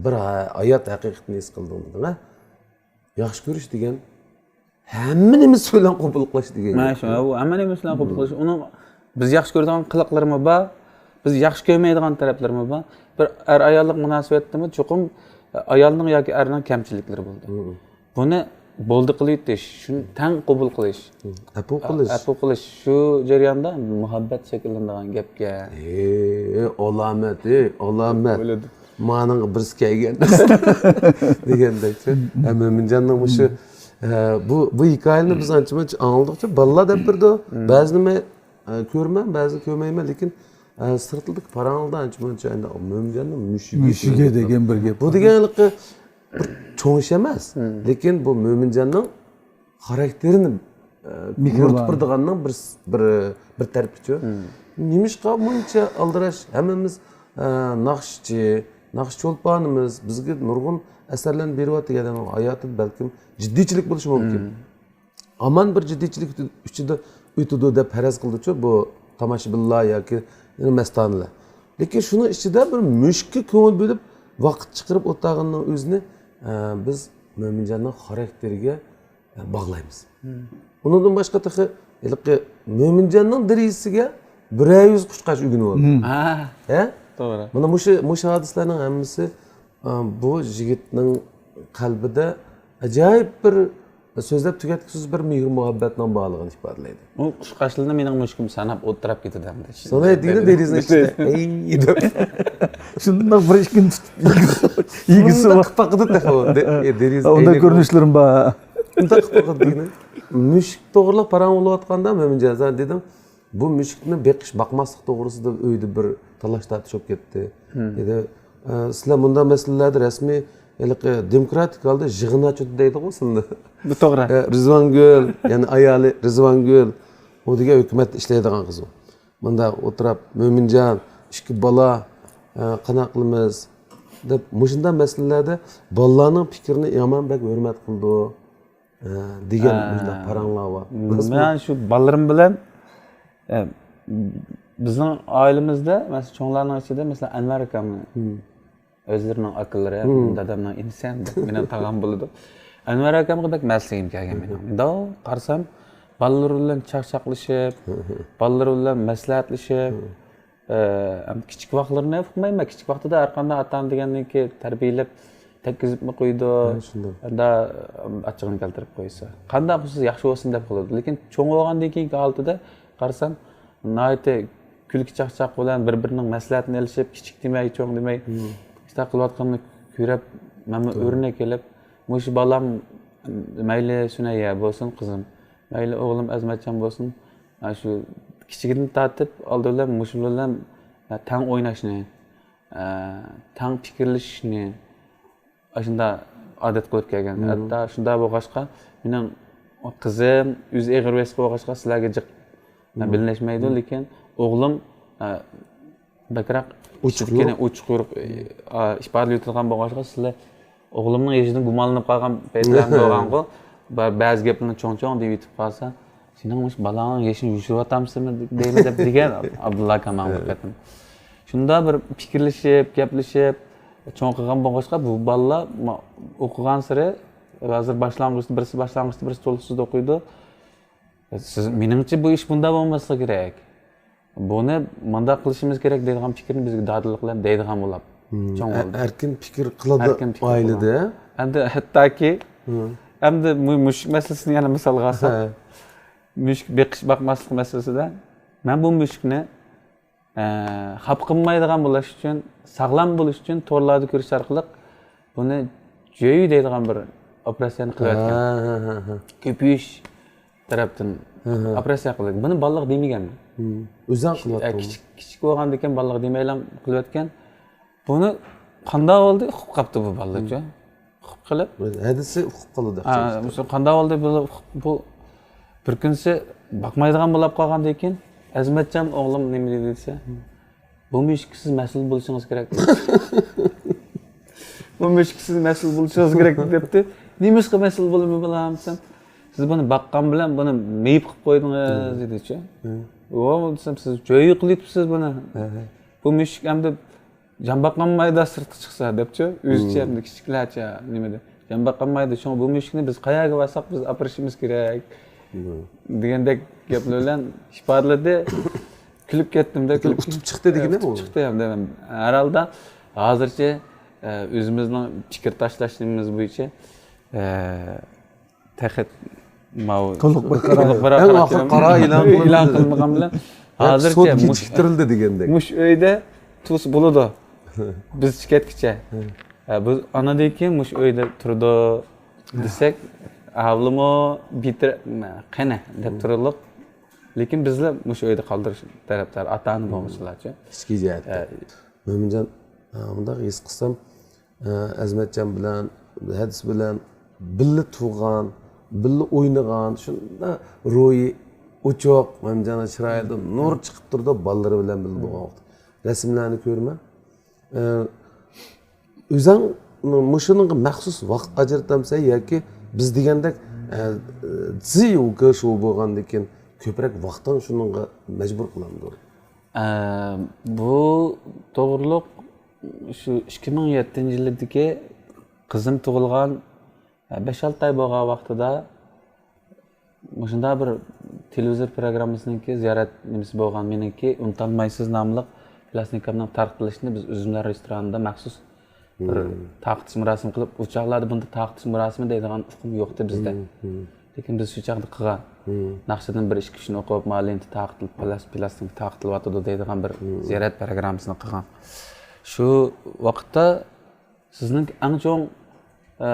بىر ھە-، ھايات ھەقىقىتىنى ھېس قىلدىڭ دېدىڭ، ھە؟ ياخشى كۆرۈش دېگەن ھەممە نېمىسى بىلەن قوبۇل قىلىش دېگەن مانا گەپ. شۇ، ئۇ ھەممە نېمىسى بىلەن قوبۇل قىلىش. ئۇنىڭ بىز ياخشى كۆرىدىغان قىلىقلىرىمۇ بار، بىز ياخشى كۆرمەيدىغان تەرەپلىرىمۇ بار. بىر ئەر-ئاياللىق مۇناسىۋەتتىمۇ چوقۇم ئايالنىڭ ياكى ئەرنىڭ كەمچىلىكلىرى بولىدۇ. بۇنى بولدى قىلىۋېتىش، شۇنى تەڭ قوبۇل قىلىش. ئەپۇ قىلىش. ئەپۇ قىلىش. شۇ جەرياندا مۇھەببەت شەكىللىنىدىغان گەپكە. ھەي، ئالامەت، ھەي، ئالامەت. مانىڭغا بىرسى كەلگەن دېگەندەك. ھە، مۆمىنجاننىڭ مۇشۇ، ئە، بۇ، بۇ ھېكايىنى بىز ئانچە-مۇنچە ئاڭلىدۇقچە، بالىلار دەپ بېرىدۇ. بەزىنى مەن، ئە، كۆرىمەن، بەزىنى كۆرمەيمەن، لېكىن، ئە، سىرتلىدىكى پاراڭلاردا ئانچە-مۇنچە ئەمدى مۆمىنجاننىڭ مۈشۈكى، مۈشۈكى دېگەن بىر گەپ. بۇ دېگەن ھېلىقى بىر چوڭ ئىش ئەمەس، لېكىن بۇ مۆمىنجاننىڭ خاراكتېرىنى، ئە، مېھرىبان. يورۇتۇپ بېرىدىغاننىڭ بىر، بىر، بىر تەرىپىچۇ. نېمىشقا مۇنچە ئالدىراش؟ ھەممىمىز، ئە، ناخشىچى، ناخشا چولپانىمىز، بىزگە نۇرغۇن ئەسەرلەرنى بېرىۋاتىدۇ. ئادەمنىڭ ھاياتىدا بەلكىم جىددىيچىلىك بولۇشى مۇمكىن. ھامان بىر جىددىيچىلىك ئىچىدە ئۆتىدۇ دەپ پەرەز قىلىدۇچۇ بۇ تاماشىبىنلار ياكى يەنە مەستانىلەر. لېكىن شۇنىڭ ئىچىدە بىر مۈشۈككە كۆڭۈل بۆلۈپ ۋاقىت چىقىرىپ ئولتۇرغىنىنىڭ ئۆزىنى، ئە، بىز مۆمىنجاننىڭ خاراكتېرىگە باغلايمىز. ئۇنىڭدىن باشقا تېخى ھېلىقى مۆمىنجاننىڭ دېرىزىسىگە بىرەر يۈز قۇشقاچ ئۆگىنىۋالدى. ھە؟ توغرا. مانا مۇشۇ، مۇشۇ ھادىسىلەرنىڭ ھەممىسى، ئا، بۇ يىگىتنىڭ قەلبىدە ئاجايىپ بىر سۆزلەپ تۈگەتكۈسىز بىر مېھىر مۇھەببەتنىڭ بارلىقىنى ئىپادىلەيدۇ. ئۇ قۇشقاچلىرىنى مېنىڭ مۈشۈكۈم ساناپ ئولتۇراپ كېتىدۇ ئەمدى. ساناي دېگىنى دېرىزىنىڭ ئىچىدە. ئەي دەپ. شۇنداق بىر ئىككىنچى يېگىسى بار. شۇنداق قىلىپ باقىدۇ تېخى ئۇ. دېرىزە. ئۇنداق كۆرۈنۈشلىرىم بار. ئۇنداق قىلىپ باقىدۇ دېگىنى. مۈشۈك توغرىلىق پاراڭ بولۇۋاتقاندا مۆمىنجان، سەن دېدىڭ، بۇ مۈشۈكنى بېقىش، باقماسلىق توغرىسىدا ئۆيدە بىر تالاش-تارتىش بولۇپ كەتتى. دېدى، ئە، سىلەر مۇنداق مەسىلىلەردە رەسمىي، ھېلىقى دېموكراتىك ھالدا يىغىن ئاچىدۇ دەيدىغۇ سىلەرنى. بۇ توغرا. ئە، رىزۋانگۈل، يەنى ئايالى رىزۋانگۈل، ئۇ دېگەن ھۆكۈمەتتە ئىشلەيدىغان قىز ئۇ. مۇنداق ئولتۇرۇپ، مۆمىنجان، ئىككى بالا، ئە، قانداق قىلىمىز؟ دەپ، مۇشۇنداق مەسىلىلەردە بالىلارنىڭ پىكرىنى يامان بەك ھۆرمەت قىلىدۇ، ئە، دېگەن مۇشۇنداق پاراڭلار بار. مەن شۇ بالىلىرىم بىلەن، ئە، بىزنىڭ ئائىلىمىزدە، مەسىلەن، چوڭلارنىڭ ئىچىدە، مەسىلەن، ئەنۋەر ئاكامنى ئۆزلىرىنىڭ ئاكىلىرى، دادامنىڭ ئىنىسى ھەم مېنىڭ تاغام بولىدۇ. ئەنۋەر ئاكامغا بەك مەسلىگىم كەلگەن مېنىڭ. مۇنداق قارىسام، بالىلىرى بىلەن چاقچاقلىشىپ، بالىلىرى بىلەن مەسلىھەتلىشىپ، ئە، ھەم كىچىك ۋاقىتلىرىنى ئۇقمايمەن. كىچىك ۋاقتىدا ھەر قانداق ئاتا-ئانا دېگەننىڭكى تەربىيەلەپ، تەگكۈزۈپمۇ قويىدۇ. ھە، شۇنداق. ھەددا ئاچچىقىنى كەلتۈرۈپ قويسا. قانداق قىلسا ياخشى بولسۇن دەپ قىلىدۇ. لېكىن چوڭ بولغاندىن كېيىنكى ھالىتىدە قارىسام، ناھايىتى كۈلكە-چاقچاق بىلەن بىر-بىرىنىڭ مەسلىھەتىنى ئېلىشىپ، كىچىك دېمەي، چوڭ دېمەي، ئىشتاق قىلىۋاتقىنىنى كۆرۈپ، مەنمۇ ئۆرنەك ئېلىپ، مۇشۇ بالام، مەيلى سۈنەييە بولسۇن، قىزىم، مەيلى ئوغلۇم ئەزمەتجان بولسۇن، ئاشۇ كىچىكىدىن تارتىپ ئالدى بىلەن مۇشۇ بىلەن تەڭ ئويناشنى، تەڭ پىكىرلىشىشنى، ئاشۇنداق ئادەت قىلىپ كەلگەن. ھەتتا شۇنداق بولغاچقا، مېنىڭ قىزىم ئۆزى ئېغىر ۋەزىپە بولغاچقا، سىلەرگە جىق بىلىنەشمەيدۇ، لېكىن ئوغلۇم، ئە، بەكرەك ئوچۇق، ئوچۇق يورۇق، ئوچۇق يورۇق، ئە، ئىپادىلەۋېتىدىغان بولغاچقا، سىلەر ئوغلۇمنىڭ يېشىدىن گۇمانلىنىپ قالغان پەيتلەرمۇ بولغانغۇ. بەزى گەپلەرنى چوڭ چوڭ دېيىۋېتىپ قالسا، سېنىڭ مۇشۇ بالاڭنىڭ يېشىنى يوشۇرۇۋاتامسەنمۇ دەيمەن دەپ دېگەن ئابدۇللا ئاكام ماڭا بىر قېتىم. شۇنداق بىر پىكىرلىشىپ، گەپلىشىپ، چوڭ قىلغان بولغاچقا، بۇ بالىلار ئوقۇغانسېرى، ھازىر باشلانغۇچتا بىرسى، باشلانغۇچتا بىرسى، تولۇقسىزدا ئوقۇيدۇ. سىز، مېنىڭچە بۇ ئىش بۇنداق بولماسلىقى كېرەك. بۇنى مۇنداق قىلىشىمىز كېرەك دەيدىغان پىكىرنى بىزگە دادىللىق بىلەن دەيدىغان بولۇپ، چوڭ بولدى. ئەركىن پىكىر قىلىدۇ ئائىلىدە. ئەمدى ھەتتاكى، ئەمدى مۇشۇ مەسىلىسىنى يەنە مىسالغا ئالساق، مۈشۈك بېقىش، باقماسلىق مەسىلىسىدە، مەن بۇ مۈشۈكنى، ئە، خاپا قىلمايدىغان بولۇش ئۈچۈن، ساغلام بولۇش ئۈچۈن تورلاردا كۆرۈش ئارقىلىق بۇنى جۆيۈ دەيدىغان بىر ئوپېراتسىيەنى قىلىۋەتكەن. كۆپىيىش تەرەپتىن ئوپېراتسىيە قىلدى. بۇنى بالىلارغا دېمىگەن. ئۆزۈڭ قىلىۋەتتىڭ. كىچىك، كىچىك بولغاندىكىن بالىلارغا دېمەيلا قىلىۋەتكەن. بۇنى قانداق بولدى؟ ئۇقۇپ قاپتۇ بۇ بالىلارچۇ. ئۇقۇپ قېلىپ. ھەدىسى ئۇقۇپ قالىدۇ. قانداق بولدى؟ بۇ، بۇ بىر كۈنسى باقمايدىغان بولۇپ قالغاندىن كېيىن، ئەزمەتجان ئوغلۇم نېمە دېدى دېسە، بۇ مۈشۈككە سىز مەسئۇل بولۇشىڭىز كېرەك. بۇ مۈشۈككە سىز مەسئۇل بولۇشىڭىز كېرەك دەپتۇ. نېمىشقا مەسئۇل بولىمەن بالام دېسەم، سىز بۇنى باققان بىلەن بۇنى مېيىپ قىلىپ قويدىڭىز دېدىچۇ. ۋو دېسەم، سىز جۆيۈ قىلىۋېتىپسىز بۇنى. بۇ مۈشۈك ئەمدى جان باقالمايدۇ سىرتقا چىقسا دەپچۇ، ئۆزىچە ئەمدى كىچىكلەرچە نېمىدە. جان باقالمايدۇ، شۇڭا بۇ مۈشۈكنى بىز قەيەرگە بارساق بىز ئاپىرىشىمىز كېرەك دېگەندەك گەپلەر بىلەن ئىپادىلىدى. كۈلۈپ كەتتىمدە. لېكىن ئۇتۇپ چىقتى دېگىنى ئۇتۇپ چىقتى ئەمدى. ھەر ھالدا ھازىرچە، ئە، ئۆزىمىزنىڭ پىكىر تاشلاشلىرىمىز بويىچە، ئە، تېخى ماۋۇ تولۇق بىر قارار، تولۇق بىر ئەڭ قارار ئاخىرى قارار ئېلان قىلىنمىدى. ئېلان قىلمىغان بىلەن ھازىرچە سوت مۇش-، كېچىكتۈرۈلدى دېگەندەك. مۇش ئۆيدە تۇرسا بولىدۇ. بىز چىقىۋەتكىچە. ھە، بۇ ئانىدىن كېيىن مۇش ئۆيدە تۇرىدۇ دېسەك، ئاۋۇلىمۇ بىتەر-، قېنى دەپ تۇرۇلۇق. لېكىن بىزلا مۇش ئۆيدە قالدۇرۇش تەرەپدار، ئاتا-ئانا بولغۇچىلارچۇ. ئىچكى جەھەتتە. ھە. مۆمىنجان، ھە، مۇنداق ھېس قىلسام، ئە، ئەزمەتجان بىلەن، ھەدىس بىلەن بىللە تۇغقان، بىللە ئوينىغان، شۇنداق روھى ئوچۇق، مەمجاننىڭ چىرايىدا نۇر چىقىپ تۇرىدۇ، بالىلىرى بىلەن بىللە بولغان ۋاقىت. رەسىملەرنى كۆرىمەن. ئە، ئۆزەڭ مۇشۇنىڭغا مەخسۇس ۋاقىت ئاجرىتامسەن ياكى بىز دېگەندەك، ئە، زىي ۋۇكېشۇ بولغاندىن كېيىن كۆپرەك ۋاقتىڭ شۇنىڭغا مەجبۇر قىلامدۇ؟ ئە، بۇ توغرۇلۇق شۇ ئىككى مىڭ يەتتىنچى يىلىدىكى قىزىم تۇغۇلغان، بەش-ئالتە ئاي بولغان ۋاقتىدا مۇشۇنداق بىر تېلېۋىزور پروگراممىسىنىڭكى زىيارەت نېمىسى بولغان، مېنىڭكى ئۇنتۇلمايسىز ناملىق پىلاستىنكامنىڭ تارقىتىلىشىنى بىز ئۈزۈملەر رېستورانىدا مەخسۇس بىر تارقىتىش مۇراسىمى قىلىپ، ئۇ چاغلاردا بۇنداق تارقىتىش مۇراسىمى دەيدىغان ئۇقۇم يوقتى بىزدە. لېكىن بىز شۇ چاغدا قىلغان. ناخشىدىن بىر ئىككى كۈچنى ئوقۇپ، ما لېنتا تارقىتىلىپ، پىلاس-، پىلاستىنكا تارقىتىلىۋاتىدۇ دەيدىغان بىر زىيارەت پروگراممىسىنى قىلغان. شۇ ۋاقىتتا سىزنىڭ ئەڭ چوڭ، ئە،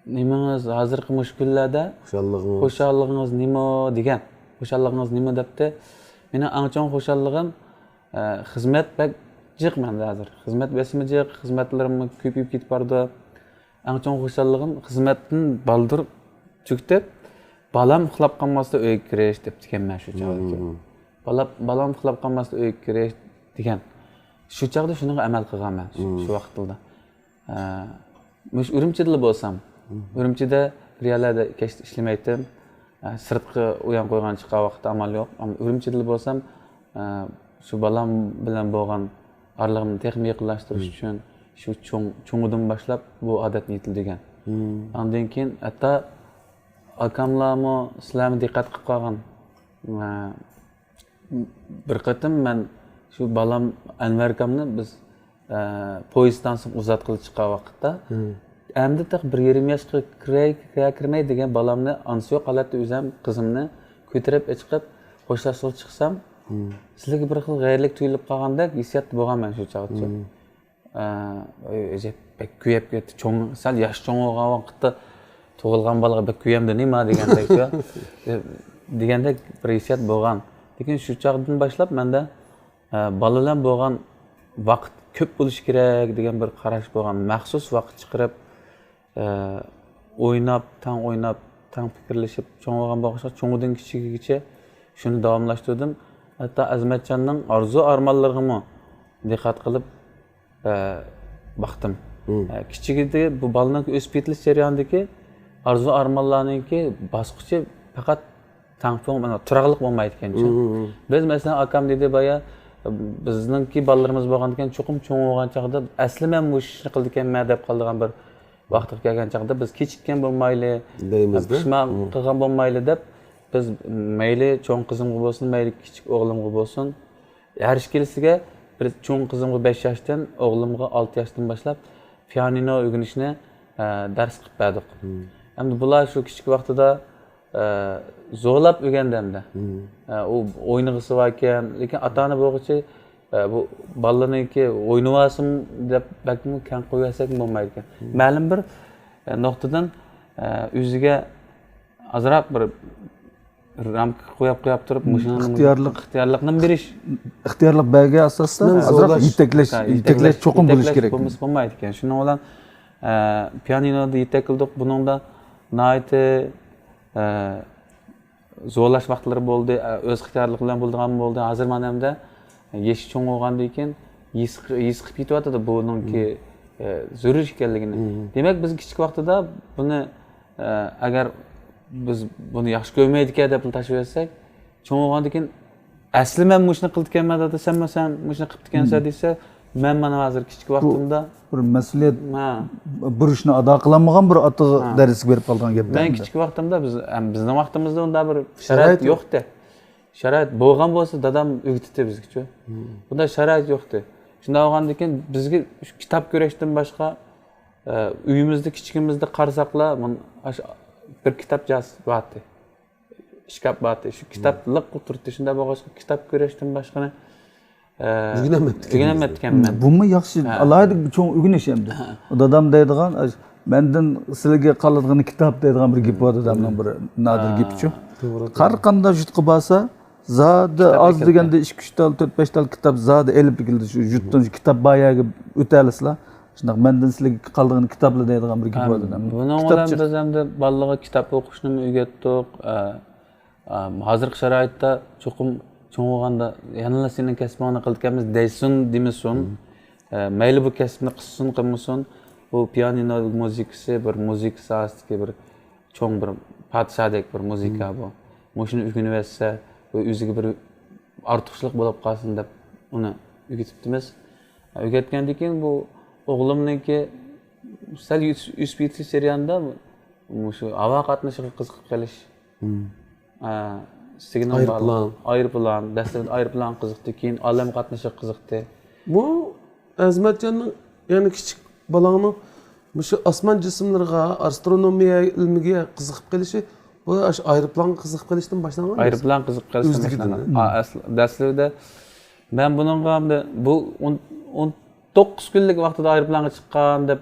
نېمىڭىز ھازىرقى مۇشۇ كۈنلەردە؟ خۇشاللىقىڭىز. خۇشاللىقىڭىز نېمە دېگەن. خۇشاللىقىڭىز نېمە دەپتۇ. مېنىڭ ئەڭ چوڭ خۇشاللىقىم، ئە، خىزمەت بەك جىق مەندە ھازىر. خىزمەت بېسىمى جىق، خىزمەتلىرىممۇ كۆپىيىپ كېتىپ بارىدۇ. ئەڭ چوڭ خۇشاللىقىم خىزمەتتىن بالدۇر چۈكتۈپ، بالام ئۇخلاپ قالماستا ئۆيگە كىرىش دەپتىكەنمەن شۇ چاغدىكى. بالا-، بالام ئۇخلاپ قالماستا ئۆيگە كىرىش دېگەن. شۇ چاغدا شۇنىڭغا ئەمەل قىلغانمەن شۇ، شۇ ۋاقىتلاردا. ئە، مۇشۇ ئۈرۈمچىدىلا بولسام، ئۈرۈمچىدە بىر يەرلەردە كەچتە ئىشلىمەيتتىم. ئە، سىرتقا ئويۇن قويغان چىققان ۋاقىتتا ئامال يوق. ئەمما ئۈرۈمچىدىلا بولسام، ئە، شۇ بالام بىلەن بولغان ئارىلىقىمنى تېخىمۇ يېقىنلاشتۇرۇش ئۈچۈن شۇ چوڭ، چوڭىدىن باشلاپ بۇ ئادەتنى يېتىلدۈرگەن. ئاندىن كېيىن ھەتتا ئاكاملارمۇ سىلەرمۇ دىققەت قىلىپ قالغان. ئە، بىر قېتىم مەن شۇ بالام ئەنۋەركامنى بىز، ئە، پويىز ئىستانسىسىغا ئۇزاتقىلى چىققان ۋاقىتتا، ئەمدى تېخى بىر يېرىم ياشقا كىرەي، كىرەر كىرمەي دېگەن بالامنى ئانىسى يوق ھالەتتە ئۆزۈم قىزىمنى كۆتۈرۈپ ئېچىقىپ خوشلاشقىلى چىقسام، سىلەرگە بىر خىل غەيرىيلىك تۇيۇلۇپ قالغاندەك ھېسسىياتتا بولغانمەن شۇ چاغدىچۇ. ئە، ئەجەب، بەك كۆيۈپ كەتتى. چوڭ، سەل ياش چوڭ بولغان ۋاقىتتا تۇغۇلغان بالىغا بەك كۆيەمدۇ نېمە دېگەندەك، دېگەندەك بىر ھېسسىيات بولغان. لېكىن شۇ چاغدىن باشلاپ مەندە، ئە، بالا بىلەن بولغان ۋاقىت كۆپ بولۇشى كېرەك دېگەن بىر قاراش بولغان. مەخسۇس ۋاقىت چىقىرىپ، ئە، ئويناپ، تەڭ ئويناپ، تەڭ پىكىرلىشىپ، چوڭ بولغان بولغاچقا، چوڭىدىن كىچىكىگىچە شۇنى داۋاملاشتۇردۇم. ھەتتا ئەزمەتجاننىڭ ئارزۇ-ئارمانلىرىغىمۇ دىققەت قىلىپ، ئە، باقتىم. ئە، كىچىكىدە بۇ بالىنىڭ ئۆسۈپ يېتىلىش جەريانىدىكى ئارزۇ ئارمانلارنىڭكى باسقۇچى پەقەت تاڭفېڭ، مانا، تۇراقلىق بولمايدىكەنچۇ. بىز، مەسىلەن، ئاكام دېدى بايا، بىزنىڭكى بالىلىرىمىز بولغاندىكىن، چوقۇم چوڭ بولغان چاغدا ئەسلى مەن مۇشۇ ئىشنى قىلىدىكەنمەن دەپ قالىدىغان بىر ۋاقىتقا كەلگەن چاغدا، بىز كېچىككەن بولمايلى، دەيمىز-دە. پىشمان قىلغان بولمايلى دەپ، بىز مەيلى چوڭ قىزىمغا بولسۇن، مەيلى كىچىك ئوغلۇمغا بولسۇن، ھەر ئىككىلىسىگە، بىر چوڭ قىزىمغا بەش ياشتىن، ئوغلۇمغا ئالتە ياشتىن باشلاپ پىيانىنو ئۆگىنىشنى، ئە، دەرس قىلىپ بەردۇق. ئەمدى بۇلار شۇ كىچىك ۋاقتىدا، ئە، زورلاپ ئۆگەندى ئەمدى. ئە، ئۇ ئوينىغۇسى باركەن، لېكىن ئاتا-ئانا بولغۇچى، ئە، بۇ بالىنىڭكى ئوينىۋالسۇن دەپ بەكمۇ كەڭ قويۇۋەرسەكمۇ بولمايدىكەن. مەلۇم بىر، ئە، نۇقتىدىن، ئە، ئۆزىگە ئازراق بىر رامكا قويۇپ، قويۇپ تۇرۇپ، مۇشۇنىڭ ئىختىيارلىق، ئىختىيارلىقنى بېرىش. ئىختىيارلىق بەرگەن ئاساستا قىسمەن ئازراق زورلاش. يېتەكلەش، ھە، يېتەكلەش يېتەكلەش، چوقۇم بولۇش يېتەكلەش كېرەك. بولمىسا بولمايدىكەن. شۇنىڭ بىلەن، ئە، پىيانىنودا يېتەكلىدۇق. بۇنىڭدا ناھايىتى، ئە، زورلاش ۋاقىتلىرى بولدى، ئە، ئۆز ئىختىيارلىقى بىلەن بولىدىغان بولدى. ھازىر مانا ئەمدى يېشى چوڭ بولغاندىن كېيىن ھېس، ھېس قىلىپ يېتىۋاتىدۇ بۇنىڭكى، ئە، زۆرۈر ئىكەنلىكىنى. دېمەك، بىز كىچىك ۋاقتىدا بۇنى، ئە، ئەگەر بىز بۇنى ياخشى كۆرمەيدىكەن دەپ تاشلىۋەتسەك، چوڭ بولغاندىن كېيىن، ئەسلى مەن مۇشۇنى قىلىدىكەنمەن دادا، سەنمۇ سەن مۇشۇنى قىپتىكەنسەن دېسە، مەن مانا ھازىر كىچىك ۋاقتىمدا بۇ بىر مەسئۇلىيەت، ھە، بۇرچنى ئادا قىلالمىغان بىر ئاتا، ھە، دەرسىگە بېرىپ قالىدىغان گەپ. مەن كىچىك ۋاقتىمدا بىز، ھەم بىزنىڭ ۋاقتىمىزدا ئۇنداق بىر شارائىت يوقتى. شارائىت بولغان بولسا، دادام ئۆگىتىتتى بىزگىچۇ. بۇنداق شارائىت يوقتى. شۇنداق بولغاندىن كېيىن، بىزگە شۇ كىتاب كۆرۈشتىن باشقا، ئە، ئۆيىمىزدە، كىچىكىمىزدە قارىساقلا، مۇن-، ئاشۇ بىر كىتاب جاز بارتى. ئىشكاپ بارتى. شۇ كىتاب لىق تۇرتتى. شۇنداق بولغاچقا، كىتاب كۆرۈشتىن باشقىنى، ئە، ئۆگىنەلمەپتىكەن. ئۆگىنەلمەپتىكەنمەن. بۇمۇ ياخشى، ھە، ئالاھىدە بىر چوڭ ئۆگىنىش ئەمدى. ھە. دادام دەيدىغان، ئاش-، مەندىن سىلىگە قالىدىغىنى كىتاب دەيدىغان بىر گېپى بار، دادامنىڭ بىر نادىر، ھە، گېپىچۇ. توغرا، توغرا. قارىغاندا يۇرتقا بارسا، زادى كىتاب ئاز دېگەندە ئىككى، ئۈچ تال، تۆت، بەش تال كىتاب زادى ئېلىپ كېلىدۇ. شۇ يۇرتتىن شۇ كىتاب بار يەرگە ئۆتەلىسىلا. شۇنداق، مەندىن سىلىگە قالىدىغىنى كىتابلا دەيدىغان بىر گېپى بار دادامنىڭ. بۇنىڭ بىلەن بىز ئەمدى بالىلارغا كىتاب ئوقۇشنىمۇ ئۆگەتتۇق. ئە، ئە، ھازىرقى شارائىتتا چوقۇم چوڭ بولغاندا يەنىلا سېنىڭ كەسپىڭنى قىلىدىكەنمىز دەيسۇن، دېمىسۇن. ئە، مەيلى بۇ كەسىپنى قىلسۇن، قىلمىسۇن، بۇ پىيانىنو مۇزىكىسى بىر مۇزىكا ساھەسىدىكى بىر چوڭ بىر پادىشاھدەك بىر مۇزىكا بۇ. مۇشۇنى ئۆگىنىۋەتسە، بۇ ئۆزىگە بىر ئارتۇقچىلىق بولۇپ قالسۇن دەپ ئۇنى ئۆگىتىپتىمىز. ئۆگەتكەندىن كېيىن بۇ ئوغلۇمنىڭكى سەل ئۆس-، ئۆسۈپ يېتىش جەريانىدا مۇشۇ ھاۋا قاتنىشىغا قىزىقىپ قېلىش. ئە، سىگنال بار. ئايروپىلان. ئايروپىلان. دەسلەپتە ئايروپىلانغا قىزىقتى، كېيىن ئالەم قاتنىشىغا قىزىقتى. بۇ ئەزىمەتجاننىڭ، يەنى كىچىك بالاڭنىڭ مۇشۇ ئاسمان جىسىملىرىغا، ئاسترونومىيە ئىلمىگە قىزىقىپ قېلىشى، بۇ ئاشۇ ئايروپىلانغا قىزىقىپ قېلىشتىن باشلانغان. ئايروپىلانغا قىزىقىپ قېلىشتىن باشلانغان. ئا، ئەسلى، دەسلىپىدە مەن بۇنىڭغا ئەمدى بۇ ئون، ئون توققۇز كۈنلۈك ۋاقتىدا ئايروپىلانغا چىققان دەپ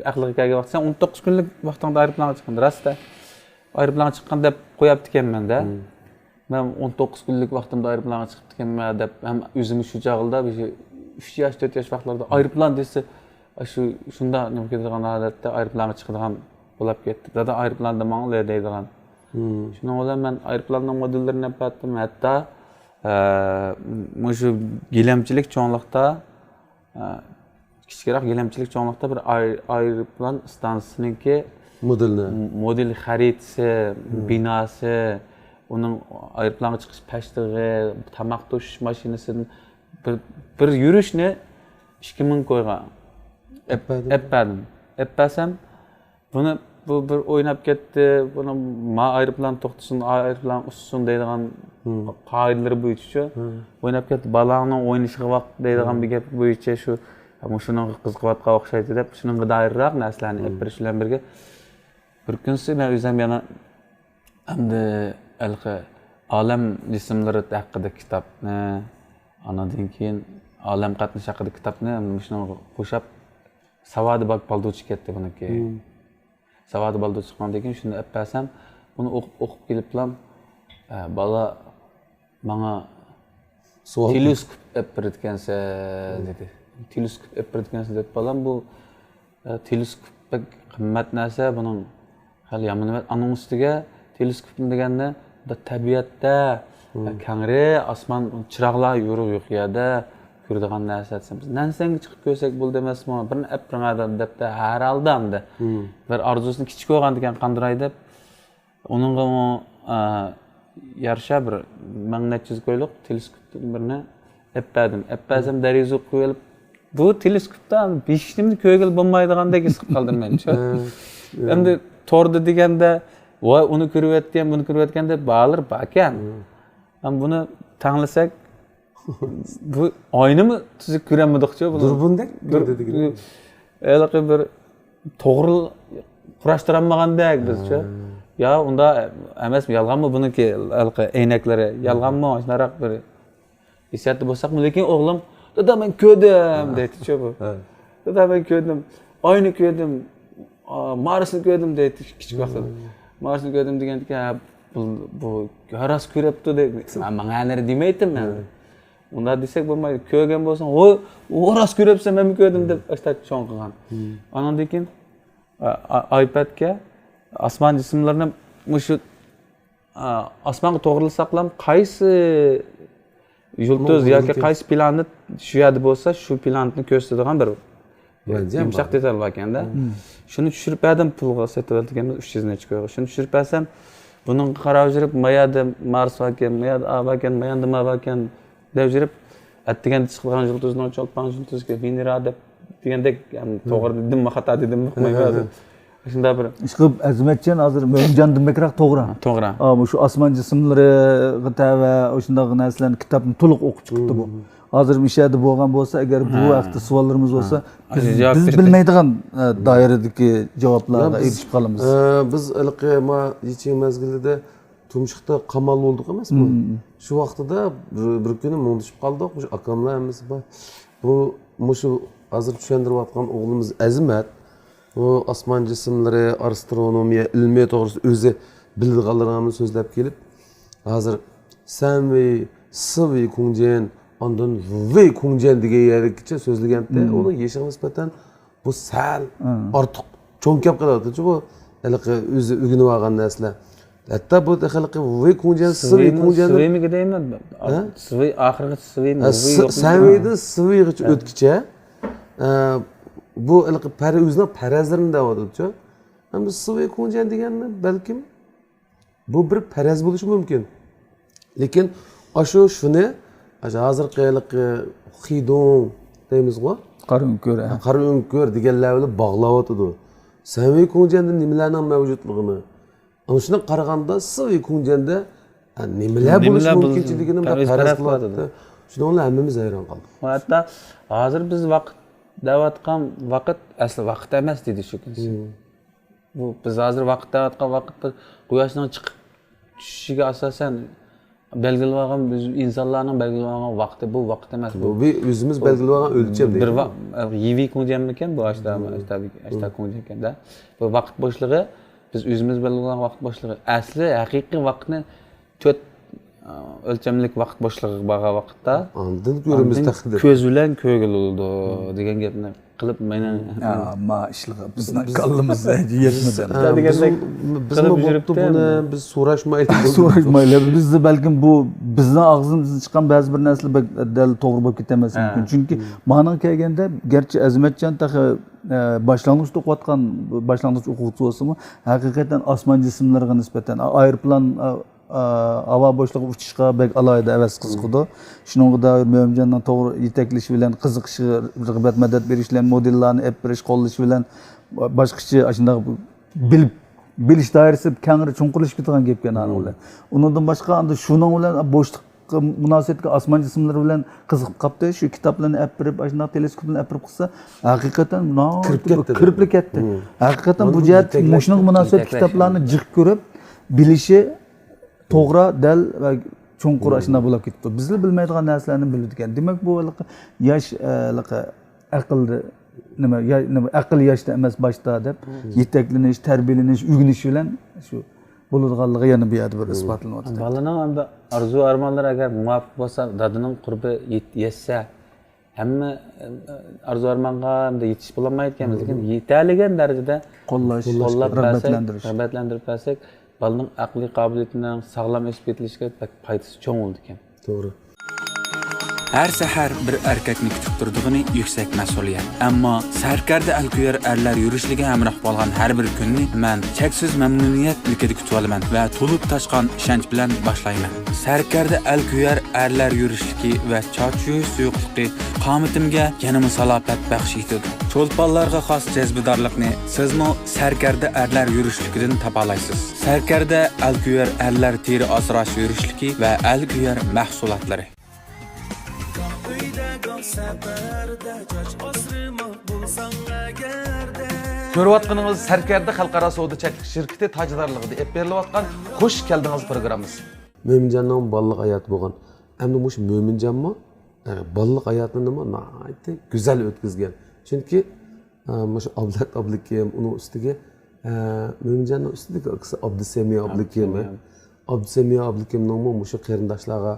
ئەقلىگە كەلگەن ۋاقىت، سەن ئون توققۇز كۈنلۈك ۋاقتىڭدا ئايروپىلانغا چىققان، راست-ە؟ ئايروپىلانغا چىققان دەپ قوياپتىكەنمەن-دە. مەن ئون توققۇز كۈنلۈك ۋاقتىمدا ئايروپىلانغا چىقىپتىكەنمەن دەپ، ھەم ئۆزۈممۇ شۇ چاغلىدا بىر ئۈچ ياش، تۆت ياش ۋاقىتلاردا ئايروپىلان دېسە، شۇ، شۇنداق نېمە كېتىدىغان ھالەتتە ئايروپىلانغا چىقىدىغان بولاپ كەتتى. دادا، ئايروپىلاندا ماڭىلى دەيدىغان. شۇنىڭ بىلەن مەن ئايروپىلاننىڭ مودېللىرىنى ئەپ بەردىم. ھەتتا، ئە، مۇشۇ گىلەمچىلىك چوڭلۇقتا، ئە، كىچىكرەك گىلەمچىلىك چوڭلۇقتا بىر ئاي-، ئايروپىلان ئىستانسىسىنىڭكى مودېلىنى. مودېل خەرىتىسى، بىناسى، ئۇنىڭ ئايروپىلانغا چىقىش پەشتىغى، تاماق توشۇش ماشىنىسىدىن بىر، بىر يۈرۈشنى ئىككى مىڭ كويغا ئەپ بەردىم. ئەپ بەردىم. ئەپ بەرسەم، بۇنى، بۇ بىر ئويناپ كەتتى، بۇنى ما ئايروپىلان توختىسۇن، ئايروپىلان ئۇچسۇن دەيدىغان قائىدىلىرى بويىچە شۇ. ئويناپ كەتتى، بالاڭنىڭ ئوينىشىغا ۋاقىت دەيدىغان بىر گەپ بويىچە شۇ، مۇشۇنىڭغا قىزىقىۋاتقان ئوخشايدۇ دەپ، شۇنىڭغا دائىرراق نەرسىلەرنى ئېلىپ بېرىش بىلەن بىرگە، بىر كۈنسى مەن ئۆزۈم يەنە ئەمدى ھېلىقى ئالەم جىسىملىرى ھەققىدە كىتابنى، ئاندىن كېيىن ئالەم قاتنىشى ھەققىدە كىتابنى مۇشۇنىڭغا قوشاپ، ساۋادى بار بالدۇرچە كەتتى بۇنىڭكى. ساۋادى بالدۇر چىققاندىن كېيىن شۇنى ئەپ بەرسەم، بۇنى ئوقۇپ، ئوقۇپ كېلىپلا، ئە، بالا ماڭا تېلېسكوپ ئەپ بېرىدىكەنسەن دېدى. تېلېسكوپ ئەپ بېرىدىكەنسەن دەپ بالام، بۇ، ئە، تېلېسكوپ بەك قىممەت نەرسە، بۇنىڭ خېلى يامان ئەمەس. ئانىڭ ئۈستىگە تېلېسكوپنى دېگەندە، بۇ تەبىئەتتە، ئە، كەڭرى، ئاسمان، چىراغلار يورۇق يوق يەردە، كۆرىدىغان نەرسە دېسەم، بىز نەنسەنگە چىقىپ كۆرسەك بولدى ئەمەسمۇ؟ بىرنى ئەپ بېرىڭە دەپ، دەپتۇ، ھەر ھالدا ئەمدى. بىر ئارزۇسىنى كىچىك قويغاندىكىن قاندۇراي دەپ، ئۇنىڭغا ئۇ، ئا، يارىشا بىر مىڭ نەچچە يۈز كويلۇق تېلېسكوپتىن بىرنى ئەپ بەردىم. ئەپ بەرسەم دېرىزىگە قويۇۋېلىپ، بۇ تېلېسكوپتا ھېچنېمىنى كۆرگىلى بولمايدىغاندەك ھېس قىلىپ قالدىم مەن. ئەمدى توردا دېگەندە، ۋاي، ئۇنى كۆرۈۋەتكەن، بۇنى كۆرۈۋەتكەن دەپ باھالار باركەن. ئەمما بۇنى تەڭلىسەك، بۇ ئاينىمۇ تۈزۈك كۆرەلمىدۇقچۇ بۇنى. دۇربۇندەك دۇر-، كۆردى دېگىنى. ھېلىقى بىر توغرا قۇراشتۇرالمىغاندەك بىزچە. يا ئۇنداق ئەمەس، يالغانمۇ بۇنىڭكى ھېلىقى ئەينەكلىرى؟ يالغانمۇ؟ شۇنداقراق بىر ھېسسىياتتا بولساقمۇ، لېكىن ئوغلۇم، دادا، مەن كۆردۈم، دەيتتىچۇ بۇ. دادا، مەن كۆردۈم، ئاينى كۆردۈم، ئا، مارسنى كۆردۈم، دەيتتى كىچىك ۋاقتىدا. مارسنى كۆردۈم دېگەندىكىن، ھە، بۇ، بۇ راست كۆرۈپتۇ، دەيدۇ. ماڭا ھەرنېرى دېمەيتتىم مەن. ئۇنداق دېسەك بولمايدۇ. كۆرگەن بولساڭ، ھو، ئۇ راست كۆرۈپسەن، مەنمۇ كۆردۈم، دەپ ئاشتا چوڭ قىلغان. ئانىڭدىن كېيىن، ئا، ئا، ئايپەدكە ئاسمان جىسىملىرىنى مۇشۇ، ئا، ئاسمانغا توغرىلىساقلام، قايسى يۇلتۇز ياكى قايسى پلانېت شۇ يەردە بولسا، شۇ پلانېتنى كۆرسىتىدىغان بىر يۇمشاق دېتال باركەندە. شۇنى چۈشۈرۈپ بەردىم پۇلغا، سېتىۋالدىم ئۈچ يۈز نەچچە كويغا. شۇنى چۈشۈرۈپ بەرسەم، بۇنىڭغا قاراپ يۈرۈپ، ما يەردە مارس باركەن، ما يەردە ئا باركەن، ما يەردە ما باركەن دەپ يۈرۈپ، ئەتىگەندە چىقىدىغان يۇلتۇزنىڭ چولپان يۇلتۇزى ۋېنېرا دەپ دېگەندەك، يەنى توغرا دېدىممۇ، خاتا دېدىممۇ ئۇقمايمەن ھازىر. شۇنداق بىر ئىشقىلىپ، ئەزىمەتجان ھازىر مۆمىنجاندىن بەكرەك توغرا. توغرا. ئا، مۇشۇ ئاسمان جىسىملىرىغا تەۋە شۇنداق نەرسىلەرنى، كىتابنى تولۇق ئوقۇپ چىقىپتۇ بۇ. ھازىر مۇشۇ يەردە بولغان بولسا، ئەگەر بۇ ھەقتە سوئاللىرىمىز بولسا، بىز، بىز بىلمەيدىغان، ئە، دائىرىدىكى جاۋابلارغا ئېرىشىپ قالىمىز. ئە، بىز ھېلىقى ما يىچىن مەزگىلىدە تۇمشۇقتا قامال بولدۇق ئەمەسمۇ؟ شۇ ۋاقتىدا بىر، بىر كۈنى مۇڭدىشىپ قالدۇق. مۇشۇ ئاكاملار ھەممىسى بار. بۇ، مۇشۇ ھازىر چۈشەندۈرۈۋاتقان ئوغلىمىز ئەزىمەت، بۇ ئاسمان جىسىملىرى، ئاسترونومىيە ئىلمى توغرىسىدا ئۆزى بىلىدىغانلىرىنى ھەممە سۆزلەپ كېلىپ، ھازىر سەنۋېي، سىۋېي كۇڭجيەن، ئاندىن ۋېي كۇڭجيەن دېگەن يەرگىچە سۆزلىگەنتى. ئۇنىڭ يېشىغا نىسبەتەن بۇ سەل ئارتۇق چوڭ كەپ قېلىۋاتىدۇ بۇ، ھېلىقى ئۆزى ئۆگىنىۋالغان نەرسىلەر. ھەتتا بۇ ھېلىقى ۋېي كۇڭجيەن، سىۋېي كۇڭجيەن، سىۋېيمىكى دەيمەن. ھە؟ سىۋېي ئاخىرغىچە سىۋېيمۇ، ھە، ۋېي يوقمۇ؟ سەنۋېيدىن سىۋېيغىچە ئۆتكىچە، ئە، بۇ ھېلىقى پەرە-، ئۆزىنىڭ پەرەزلىرىنى دەۋاتىدۇچۇ. ئەمدى سىۋېي كۇڭجيەن دېگەننى بەلكىم بۇ بىر پەرەز بولۇشى مۇمكىن. لېكىن ئاشۇ شۇنى، ئاشۇ ھازىرقى ھېلىقى خىدۇڭ دەيمىزغۇ؟ قارا ئۆڭكۈر، ھە. قارا ئۆڭكۈر دېگەنلەر بىلەن باغلاۋاتىدۇ. سەنۋېي كۇڭجيەندە نېمىلەرنىڭ مەۋجۇتلۇقىنى، ئانا شۇنداق قارىغاندا سىۋېي كۇڭجيەندە، ھە، نېمىلەر بولۇشى مۇمكىنچىلىكىنى پەرەز قىلىۋاتىدۇ. شۇنىڭ بىلەن ھەممىمىز ھەيران قالدۇق. ھەتتا ھازىر بىز ۋاقىت دەۋاتقان ۋاقىت ئەسلى ۋاقىت ئەمەس دېدى شۇ كۈنسى. بۇ بىز ھازىر ۋاقىت دەۋاتقان ۋاقىت بىر قۇياشنىڭ چىقىپ چۈشۈشىگە ئاساسەن بەلگىلىۋالغان، بىز ئىنسانلارنىڭ بەلگىلىۋالغان ۋاقتى، بۇ ۋاقىت ئەمەس. بۇ بىز ئۆزىمىز بەلگىلىۋالغان ئۆلچەم بىر دېگەن. ۋا-، يىۋېي كۇڭجيەنمىكەن بۇ؟ ئاشتا، ئاشتا، ئاشتا كۇڭجيەنكەندە. بۇ ۋاقىت بوشلۇقى، بىز ئۆزىمىز بەلگىلىۋالغان ۋاقىت بوشلۇقى. ئەسلى ھەقىقىي ۋاقىتنى تۆت، ئە، ئۆلچەملىك ۋاقىت بوشلۇقىغا بارغان ۋاقىتتا، ئاندىن كۆرىمىز تەقدىر. كۆز بىلەن كۆرگىلى بولىدۇ دېگەن گەپنى قىلىپ مېنىڭ، ئا، ما ئىشلىق بىزنىڭ كاللىمىز يەتمىدى. بىز، ئە، بىزمۇ بوپتۇ بۇنى، بىز سوراشمايلى. سوراشمايلى. بىز بەلكىم بۇ بىزنىڭ ئاغزىمىزدىن چىققان بەزى بىر نەرسىلەر بەك دەل توغرا بولۇپ كېتەلمەسلىكى مۇمكىن. چۈنكى ماڭا كەلگەندە، گەرچە ئەزىمەتجان تېخى، ئە، باشلانغۇچتا ئوقۇۋاتقان، باشلانغۇچ ئوقۇغۇچى بولسىمۇ، ھەقىقەتەن ئاسمان جىسىملىرىغا نىسبەتەن، ئايروپىلان، ئا، ئا، ھاۋا بوشلۇقىغا ئۇچۇشقا بەك ئالاھىدە ھەۋەس قىزىقىدۇ. شۇنىڭغا دائىر مۆمىنجاننىڭ توغرا يېتەكلىشى بىلەن، قىزىقىشىغا رىغبەت، مەدەت بېرىش بىلەن، مودېللارنى ئېلىپ بېرىش، قوللىشى بىلەن باشقىچە ئاشۇنداق بىلىپ، بىلىش دائىرىسى كەڭرى، چوڭقۇرلىشىپ كېتىدىغان گەپكەن ئانىڭ بىلەن. ئۇنىڭدىن باشقا، ئاندىن شۇنىڭ بىلەن بوشلۇق مۇناسىۋەتلىك ئاسمان جىسىملىرى بىلەن قىزىقىپ قاپتۇ. شۇ كىتابلارنى ئەپ بېرىپ، ئاشۇنداق تېلېسكوپنى ئەپ بېرىپ قىلسا، ھەقىقەتەن كىرىپلا كەتتى. ھەقىقەتەن بۇ جەھەتتىكى مۇشۇنىڭغا مۇناسىۋەتلىك كىتابلارنى جىق كۆرۈپ بىلىشى توغرا، دەل ۋە چوڭقۇر ئاشۇنداق بولۇپ كېتىپتۇ. بىزلا بىلمەيدىغان نەرسىلەرنى بىلىدىكەن. دېمەك، بۇ ھېلىقى ياش، ئە، ھېلىقى ئەقىلدە، نېمە، يا-، نېمە، ئەقىل ياشتا ئەمەس، باشتا دەپ، يېتەكلىنىش، تەربىيەلىنىش، ئۆگىنىش بىلەن شۇ بولىدىغانلىقى يەنە بۇ يەردە بىر ئىسپاتلىنىۋاتىدۇ. بالىنىڭ ئەمدى ئارزۇ ئارمانلىرى ئەگەر مۇۋاپىق بولسا، دادىنىڭ قۇربى يېت-، يەتسە، ھەممە، ئە، ئارزۇ ئارمانغا ئەمدى يېتىشىپ بولالمايدىكەنمىز، لېكىن يېتەلىگەن دەرىجىدە قوللاش، قوللاپ بەرسەك، رىغبەتلەندۈرۈش، رىغبەتلەندۈرۈپ بەرسەك، بالىنىڭ ئەقلىي قابىلىيىتىنىڭ ساغلام ئۆسۈپ يېتىلىشىگە بەك پايدىسى چوڭ بولىدىكەن. توغرا. ھەر سەھەر بىر ئەركەكنى كۈتۈپ تۇرىدىغىنى يۈكسەك مەسئۇلىيەت. ئەمما سەركەردە ئەلكۆيەر ئەرلەر يۈرۈشلۈكىگە ھەمراھ بولغان ھەر بىر كۈننى مەن چەكسىز مەمنۇنىيەت ئىلكىدە كۈتۈۋالىمەن ۋە تولۇپ تاشقان ئىشەنچ بىلەن باشلايمەن. سەركەردە ئەلكۆيەر ئەرلەر يۈرۈشلۈكى ۋە چاچ يۇيۇش سۇيۇقلۇقى قامىتىمگە يەنىمۇ سالاپەت بەخش ئېتىدۇ. چولپانلارغا خاس جەزبىدارلىقنى سىزمۇ سەركەردە ئەرلەر يۈرۈشلۈكىدىن تاپالايسىز. سەركەردە ئەلكۆيەر ئەرلەر تېرە ئاسراش يۈرۈشلۈكى ۋە ئەلكۆيەر مەھسۇلاتلىرى. كۆرۈۋاتقىنىڭىز سەركەردە خەلقئارا سودا چەكلىك شىركىتى تاجدارلىقىدا ئېلىپ بېرىلىۋاتقان خۇش كەلدىڭىز پروگراممىسى. مۆمىنجاننىڭ بالىلىق ھاياتى بولغان. ئەمدى مۇشۇ مۆمىنجانمۇ، ئە، بالىلىق ھاياتىنىمۇ ناھايىتى گۈزەل ئۆتكۈزگەن. چۈنكى، ئە، مۇشۇ ئابلەت ئابلىكىم، ئۇنىڭ ئۈستىگە، ئە، مۆمىنجاننىڭ ئۈستىدىكى ئاكىسى ئابدۇسەمىيە ئابلىكىم. ئابدۇسەمىيە. ئابدۇسەمىيە ئابلىكىمنىڭمۇ مۇشۇ قېرىنداشلارغا،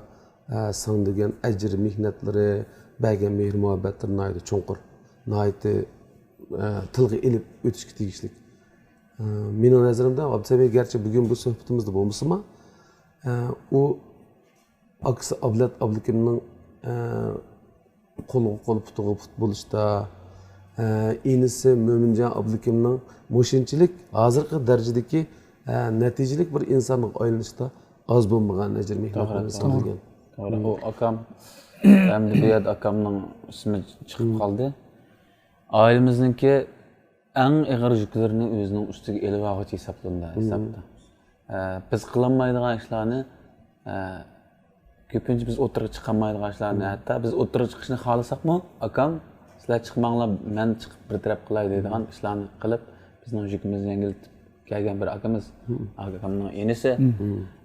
ئە، سىڭدۈرگەن ئەجىر مېھنەتلىرى، بەرگەن مېھىر مۇھەببەتلىرى ناھايىتى چوڭقۇر، ناھايىتى، ئە، تىلغا ئېلىپ ئۆتۈشكە تېگىشلىك. ئە، مېنىڭ نەزىرىمدە، ئابدۇسەمىيە گەرچە بۈگۈن بۇ سۆھبىتىمىزدە بولمىسىمۇ، ئە، ئۇ ئاكىسى ئابلەت ئابلىكىمنىڭ، ئە، قولىغا قول، پۇتىغا پۇت بولۇشتا، ئە، ئىنىسى مۆمىنجان ئابلىكىمنىڭ مۇشۇنچىلىك ھازىرقى دەرىجىدىكى، ئە، نەتىجىلىك بىر ئىنسانغا ئايلىنىشتا ئاز بولمىغان ئەجىر مېھنەتلىرىنى سىڭدۈرگەن. توغرا. ئۇ ئاكام ئەمدى بۇ يەردە ئاكامنىڭ ئىسمى چىقىپ قالدى. ئائىلىمىزنىڭكى ئەڭ ئېغىر يۈكلىرىنى ئۆزىنىڭ ئۈستىگە ئېلىۋالغۇچى ھېسابلىنىدۇ، ھېسابتا. ئە، بىز قىلالمايدىغان ئىشلارنى، ئە، كۆپىنچە بىز ئوتتۇرىغا چىقالمايدىغان ئىشلارنى، ھەتتا بىز ئوتتۇرىغا چىقىشنى خالىساقمۇ، ئاكام، سىلەر چىقماڭلار، مەن چىقىپ بىر تەرەپ قىلاي دەيدىغان ئىشلارنى قىلىپ، بىزنىڭ يۈكىمىزنى يەڭگىللىتىپ كەلگەن بىر ئاكىمىز، ئاكامنىڭ ئىنىسى.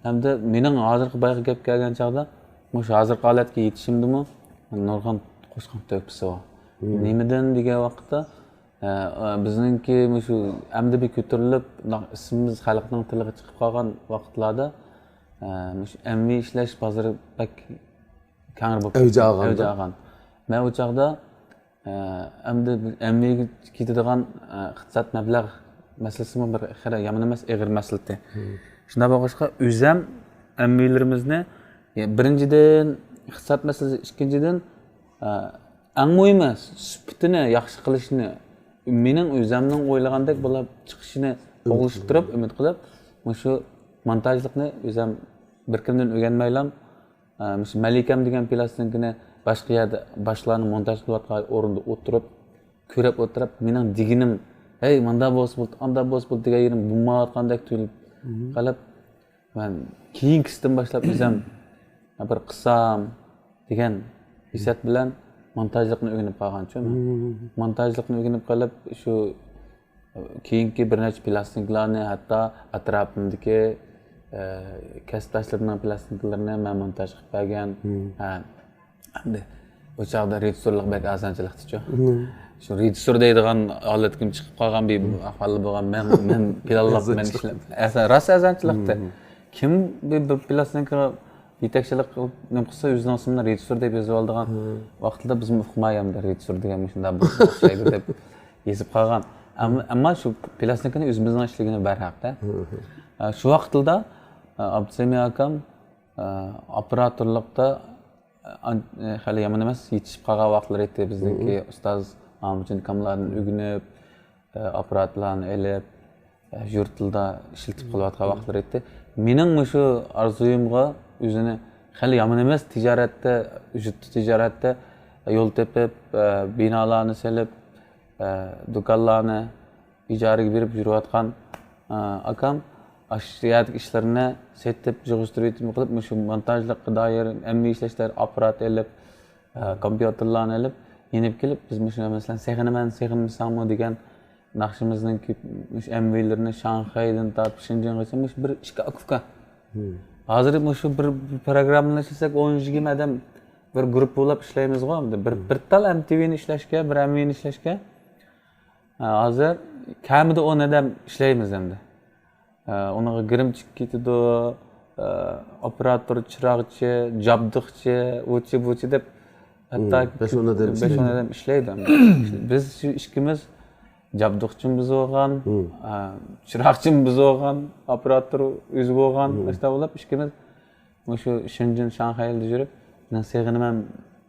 ھەمدە مېنىڭ ھازىرقى بايىقى گەپ كەلگەن چاغدا، مۇشۇ ھازىرقى ھالەتكە يېتىشىمدىمۇ نۇرغۇن قوشقان تۆھپىسى بار. نېمىدىن دېگەن ۋاقىتتا، ئە، ئە، بىزنىڭكى مۇشۇ ئەمدى بىر كۆتۈرۈلۈپ، بۇنداق ئىسمىمىز خەلقنىڭ تىلىغا چىقىپ قالغان ۋاقىتلاردا، ئە، مۇشۇ ئەممىۋى ئىشلەش بازىرى بەك كەڭرى بولۇپ ئەۋج كەتكەن، ئالغاندا. ئەۋج ئالغان. مەن ئۇ چاغدا، ئە، ئەمدى بىر ئەممىۋىگە كېتىدىغان، ئە، ئىقتىساد مەبلەغ مەسىلىسىمۇ بىر خېلى يامان ئەمەس، ئېغىر مەسىلە ئىدى. شۇنداق بولغاچقا، ئۆزەم ئەممىۋىلىرىمىزنى، يە، بىرىنچىدىن، ئىقتىساد مەسىلىسى، ئىككىنچىدىن، ئە، ئەڭ مۇھىمى، سۈپىتىنى ياخشى قىلىشنى، مېنىڭ ئۆزەمنىڭ ئويلىغاندەك بولۇپ چىقىشىنى ئۈمىد قوغلىشىپ تۇرۇپ، ئۈمىد قىلىپ، مۇشۇ مونتاژلىقنى ئۆزەم بىر كىمدىن ئۆگەنمەيلا، ئە، مۇشۇ مەلىكەم دېگەن پىلاستىنكىنى باشقا يەردە باشقىلارنىڭ مونتاژ قىلىۋاتقان ئورنىدا ئولتۇرۇپ، كۆرۈپ ئولتۇرۇپ، مېنىڭ دېگىنىم، ھەي، مۇنداق بولسا بولدى، ئانداق بولسا بولدى دېگەن يېرىم بولمايۋاتقاندەك تۇيۇلۇپ قېلىپ، مەن كېيىنكىسىدىن باشلاپ ئۆزەم بىر قىلسام دېگەن ھېسسىيات بىلەن مونتاژلىقنى ئۆگىنىپ قالغانچۇ مەن. مونتاژلىقنى ئۆگىنىپ قېلىپ، شۇ كېيىنكى بىر نەچچە پىلاستىنكىلارنى، ھەتتا ئەتراپىمدىكى، ئە، كەسىپداشلىرىمنىڭ پىلاستىنكىلىرىنى مەن مونتاژ قىلىپ بەرگەن. ھە. ئەمدى ئۇ چاغدا رېژىسسورلۇق بەك ئاسانچىلىقتىچۇ. شۇ رېژىسسور دەيدىغان ھالەتكىمۇ چىقىپ قالغان بىر ئەھۋالدا بولغان. مەن، مەن پىلانلاپ، مەن ئىشلەپ. ئاسان-، راست ئاسانچىلىقتى. كىم بىر، بىر پىلاستىنكىغا يېتەكچىلىك قىلىپ نېمە قىلسا، ئۆزىنىڭ ئىسمىنى رېژىسسور دەپ يېزىۋالىدىغان ۋاقتىدا بىزمۇ ئۇقماي، ئەمدى رېژىسسور دېگەن مۇشۇنداق بولسا ئوخشايدۇ دەپ يېزىپ قالغان. ئەمما، ئەمما شۇ پىلاستىنكىنى ئۆزىمىزنىڭ ئىشلىگىنى بەرھەق-تە. ئە، شۇ ۋاقىتلىدا، ئە، ئابدۇسەمىي ئاكام، ئە، ئاپپاراتورلۇقتا، ئە، ئان-، ئە، خېلى يامان ئەمەس، يېتىشىپ قالغان ۋاقىتلىرى ئىدى. بىزنىڭكى ئۇستاز ئامىرجان ئاكاملاردىن ئۆگىنىپ، ئاپپاراتلارنى ئېلىپ، يۇرتلىدا ئىشلىتىپ قېلىۋاتقان ۋاقىتلىرى ئىدى. مېنىڭ مۇشۇ ئارزۇيۇمغا ئۆزىنى خېلى يامان ئەمەس، تىجارەتتە، ئۈجرەتتە تىجارەتتە يول تېپىپ، بىنالارنى سېلىپ، دۇكانلارنى ئىجارىگە بېرىپ يۈرۈۋاتقان ئاكام ئاشۇ يەردىكى ئىشلىرىنى سېتىپ، يىغىشتۇرۇۋېتىپ قىلىپ، مۇشۇ مونتاژلىققا دائىر ئەمەلىي ئىشلەشلەر، ئاپپارات ئېلىپ، ئە، كومپيۇتېرلارنى ئېلىپ، يېنىپ كېلىپ، بىز مۇشۇ، مەسىلەن، سېغىنىمەن، سېغىنمىسەڭمۇ دېگەن ناخشىمىزنىڭ كۆپ، مۇشۇ ئەمۋىلىرىنى شاڭخەيدىن تارتىپ شېنجېنغىچە مۇشۇ بىر ئىككى ئاكا-ئۇكا. ھازىر مۇشۇ بىر، بىر پروگراممىنى ئىشلىسەك، ئون يىگىرمە ئادەم بىر گۇرۇپپا بولاپ ئىشلەيمىزغۇ. بىر، بىر تال ئەم تى ۋىنى ئىشلەشكە، بىر ئەمۋىنى ئىشلەشكە، ئە، ھازىر كەمىدە ئون ئادەم ئىشلەيمىز ئەمدى. ئە، ئۇنىڭغا گىرىمچىك كېتىدۇ، ئە، ئوپېراتور، چىراغچى، جابدۇقچى، ئۇچى، بۇچى دەپ، ھەتتا بەش-ئون ئادەم بەش-ئون ئىشلەيدۇ. ئادەم ئىشلەيدۇ. بىز شۇ ئىككىمىز جابدۇقچىمۇ بىز بولغان، ئە، چىراغچىمۇ بىز بولغان، ئوپېراتور ئۆزى بولغان، مۇشۇنداق بولۇپ ئىككىمىز مۇشۇ شېنجېن، شاڭخەيلىدە يۈرۈپ، مېنىڭ سېغىنىمەن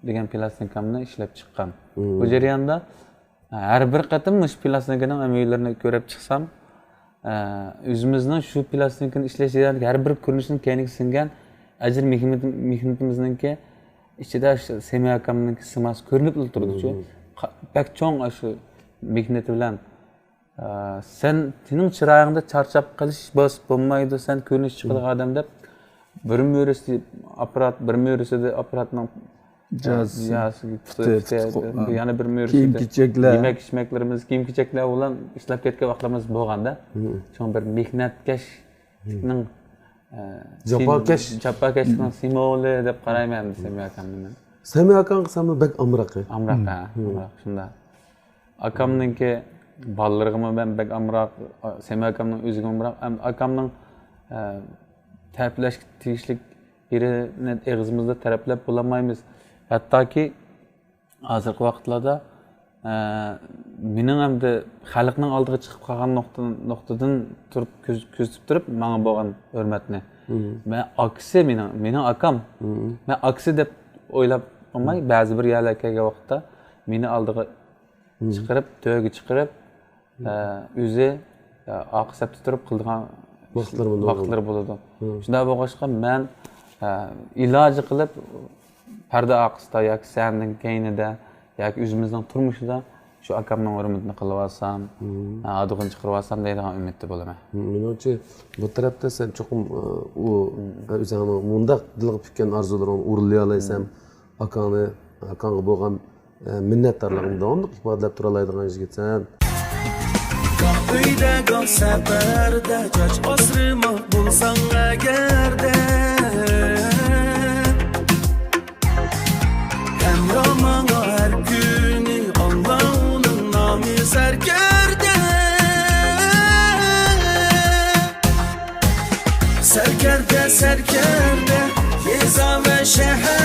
دېگەن پىلاستىنكامنى ئىشلەپ چىققان. بۇ جەرياندا ھەر بىر قېتىم مۇشۇ پىلاستىنكىنىڭ ئۈنۈملىرىنى كۆرۈپ چىقسام، ئە، ئۆزىمىزنىڭ شۇ پىلاستىنكىنى ئىشلەش جەريانىدىكى ھەر بىر كۆرۈنۈشنىڭ كەينىگە سىڭگەن ئەجىر مېھنىتىم-، مېھنىتىمىزنىڭكى ئىچىدە شۇ سەمىيە ئاكامنىڭكى سىماسى كۆرۈنۈپلا تۇرىدۇ شۇ. قا-، بەك چوڭ شۇ مېھنىتى بىلەن، ئە، سەن، سېنىڭ چىرايىڭدا چارچاپ قېلىش بولمايدۇ، سەن كۆرۈنۈش چىقىدىغان ئادەم دەپ، بىر مۈرىسى ئاپپارات، بىر مۈرىسىدە ئاپپاراتنىڭ جاز، يا، پۇتى، پۇتى، پۇتى، پۇتى، يەنە بىر مۈرىسىدە كىيىم-كېچەكلەر. يېمەك-ئىچمەكلىرىمىز، كىيىم-كېچەكلەر بىلەن ئىشلەپ كەتكەن ۋاقىتلىرىمىز بولغاندا، شۇڭا بىر مېھنەتكەشنىڭ، ئە، جاپاكەش. سىم-، جاپاكەشلىكنىڭ سىمۋولى دەپ قارايمەن ئەمدى سەمىيە ئاكامنى مەن. سەمىيە ئاكاڭغا سەنمۇ بەك ئامراق، ئە؟ ئامراق، ھە، ئامراق، شۇنداق. ئاكامنىڭكى بالىلىرىغىمۇ مەن بەك ئامراق، سەمىيە ئاكامنىڭ ئۆزىگىمۇ ئامراق. ئەم-، ئاكامنىڭ، ئە، تەرىپلەشكە تېگىشلىك يېرىنى ئېغىزىمىزدا تەرىپلەپ بولالمايمىز. ھەتتاكى ھازىرقى ۋاقىتلاردا، ئە، مېنىڭ ئەمدى خەلقنىڭ ئالدىغا چىقىپ قالغان نۇقتا-، نۇقتىدىن تۇرۇپ كۆز-، كۆزىتىپ تۇرۇپ ماڭا بولغان ھۆرمەتنى. مەن ئاكىسى مېنىڭ، مېنىڭ ئاكام. مەن ئاكىسى دەپ ئويلاپ بولماي، بەزى بىر يەرلەرگە كەلگەن ۋاقىتتا مېنى ئالدىغا چىقىرىپ، تۆرگە چىقىرىپ، ئە، ئۆزى، ئە، ئارقا سەپتە تۇرۇپ قىلىدىغان ۋاقىتلىرى بولىدۇ. ۋاقىتلىرى بولىدۇ. شۇنداق بولغاچقا، مەن، ئە، ئىلاجى قىلىپ، پەردە ئارقىسىدا ياكى سەھنىنىڭ كەينىدە ياكى ئۆزىمىزنىڭ تۇرمۇشىدا شۇ ئاكامنىڭ ھۆرمىتىنى قىلىۋالسام، ئە، ئادىغىنى چىقىرىۋالسام دەيدىغان ئۈمىدتە بولىمەن. مېنىڭچە، بۇ تەرەپتە سەن چوقۇم، ئە، ئۇ، ئە، ئۆزۈڭنىڭ مۇنداق دىلغا پۈككەن ئارزۇلىرىڭنى ئورۇنلىيالايسەن. ئاكاڭنى، ئاكاڭغا بولغان، ئە، مىننەتدارلىقىنى داۋاملىق ئىپادىلەپ تۇرالايدىغان يىگىتسەن. گاھ ئۆيدە، گاھ سەپەردە، چاچ ئاسرىماق بولساڭ ئەگەردە. ھەمراھ ماڭا ھەر كۈنى، ئاللاھۇنىڭ نامى سەركەردە. سەركەردە، سەركەردە، يېزا ۋە شەھەر.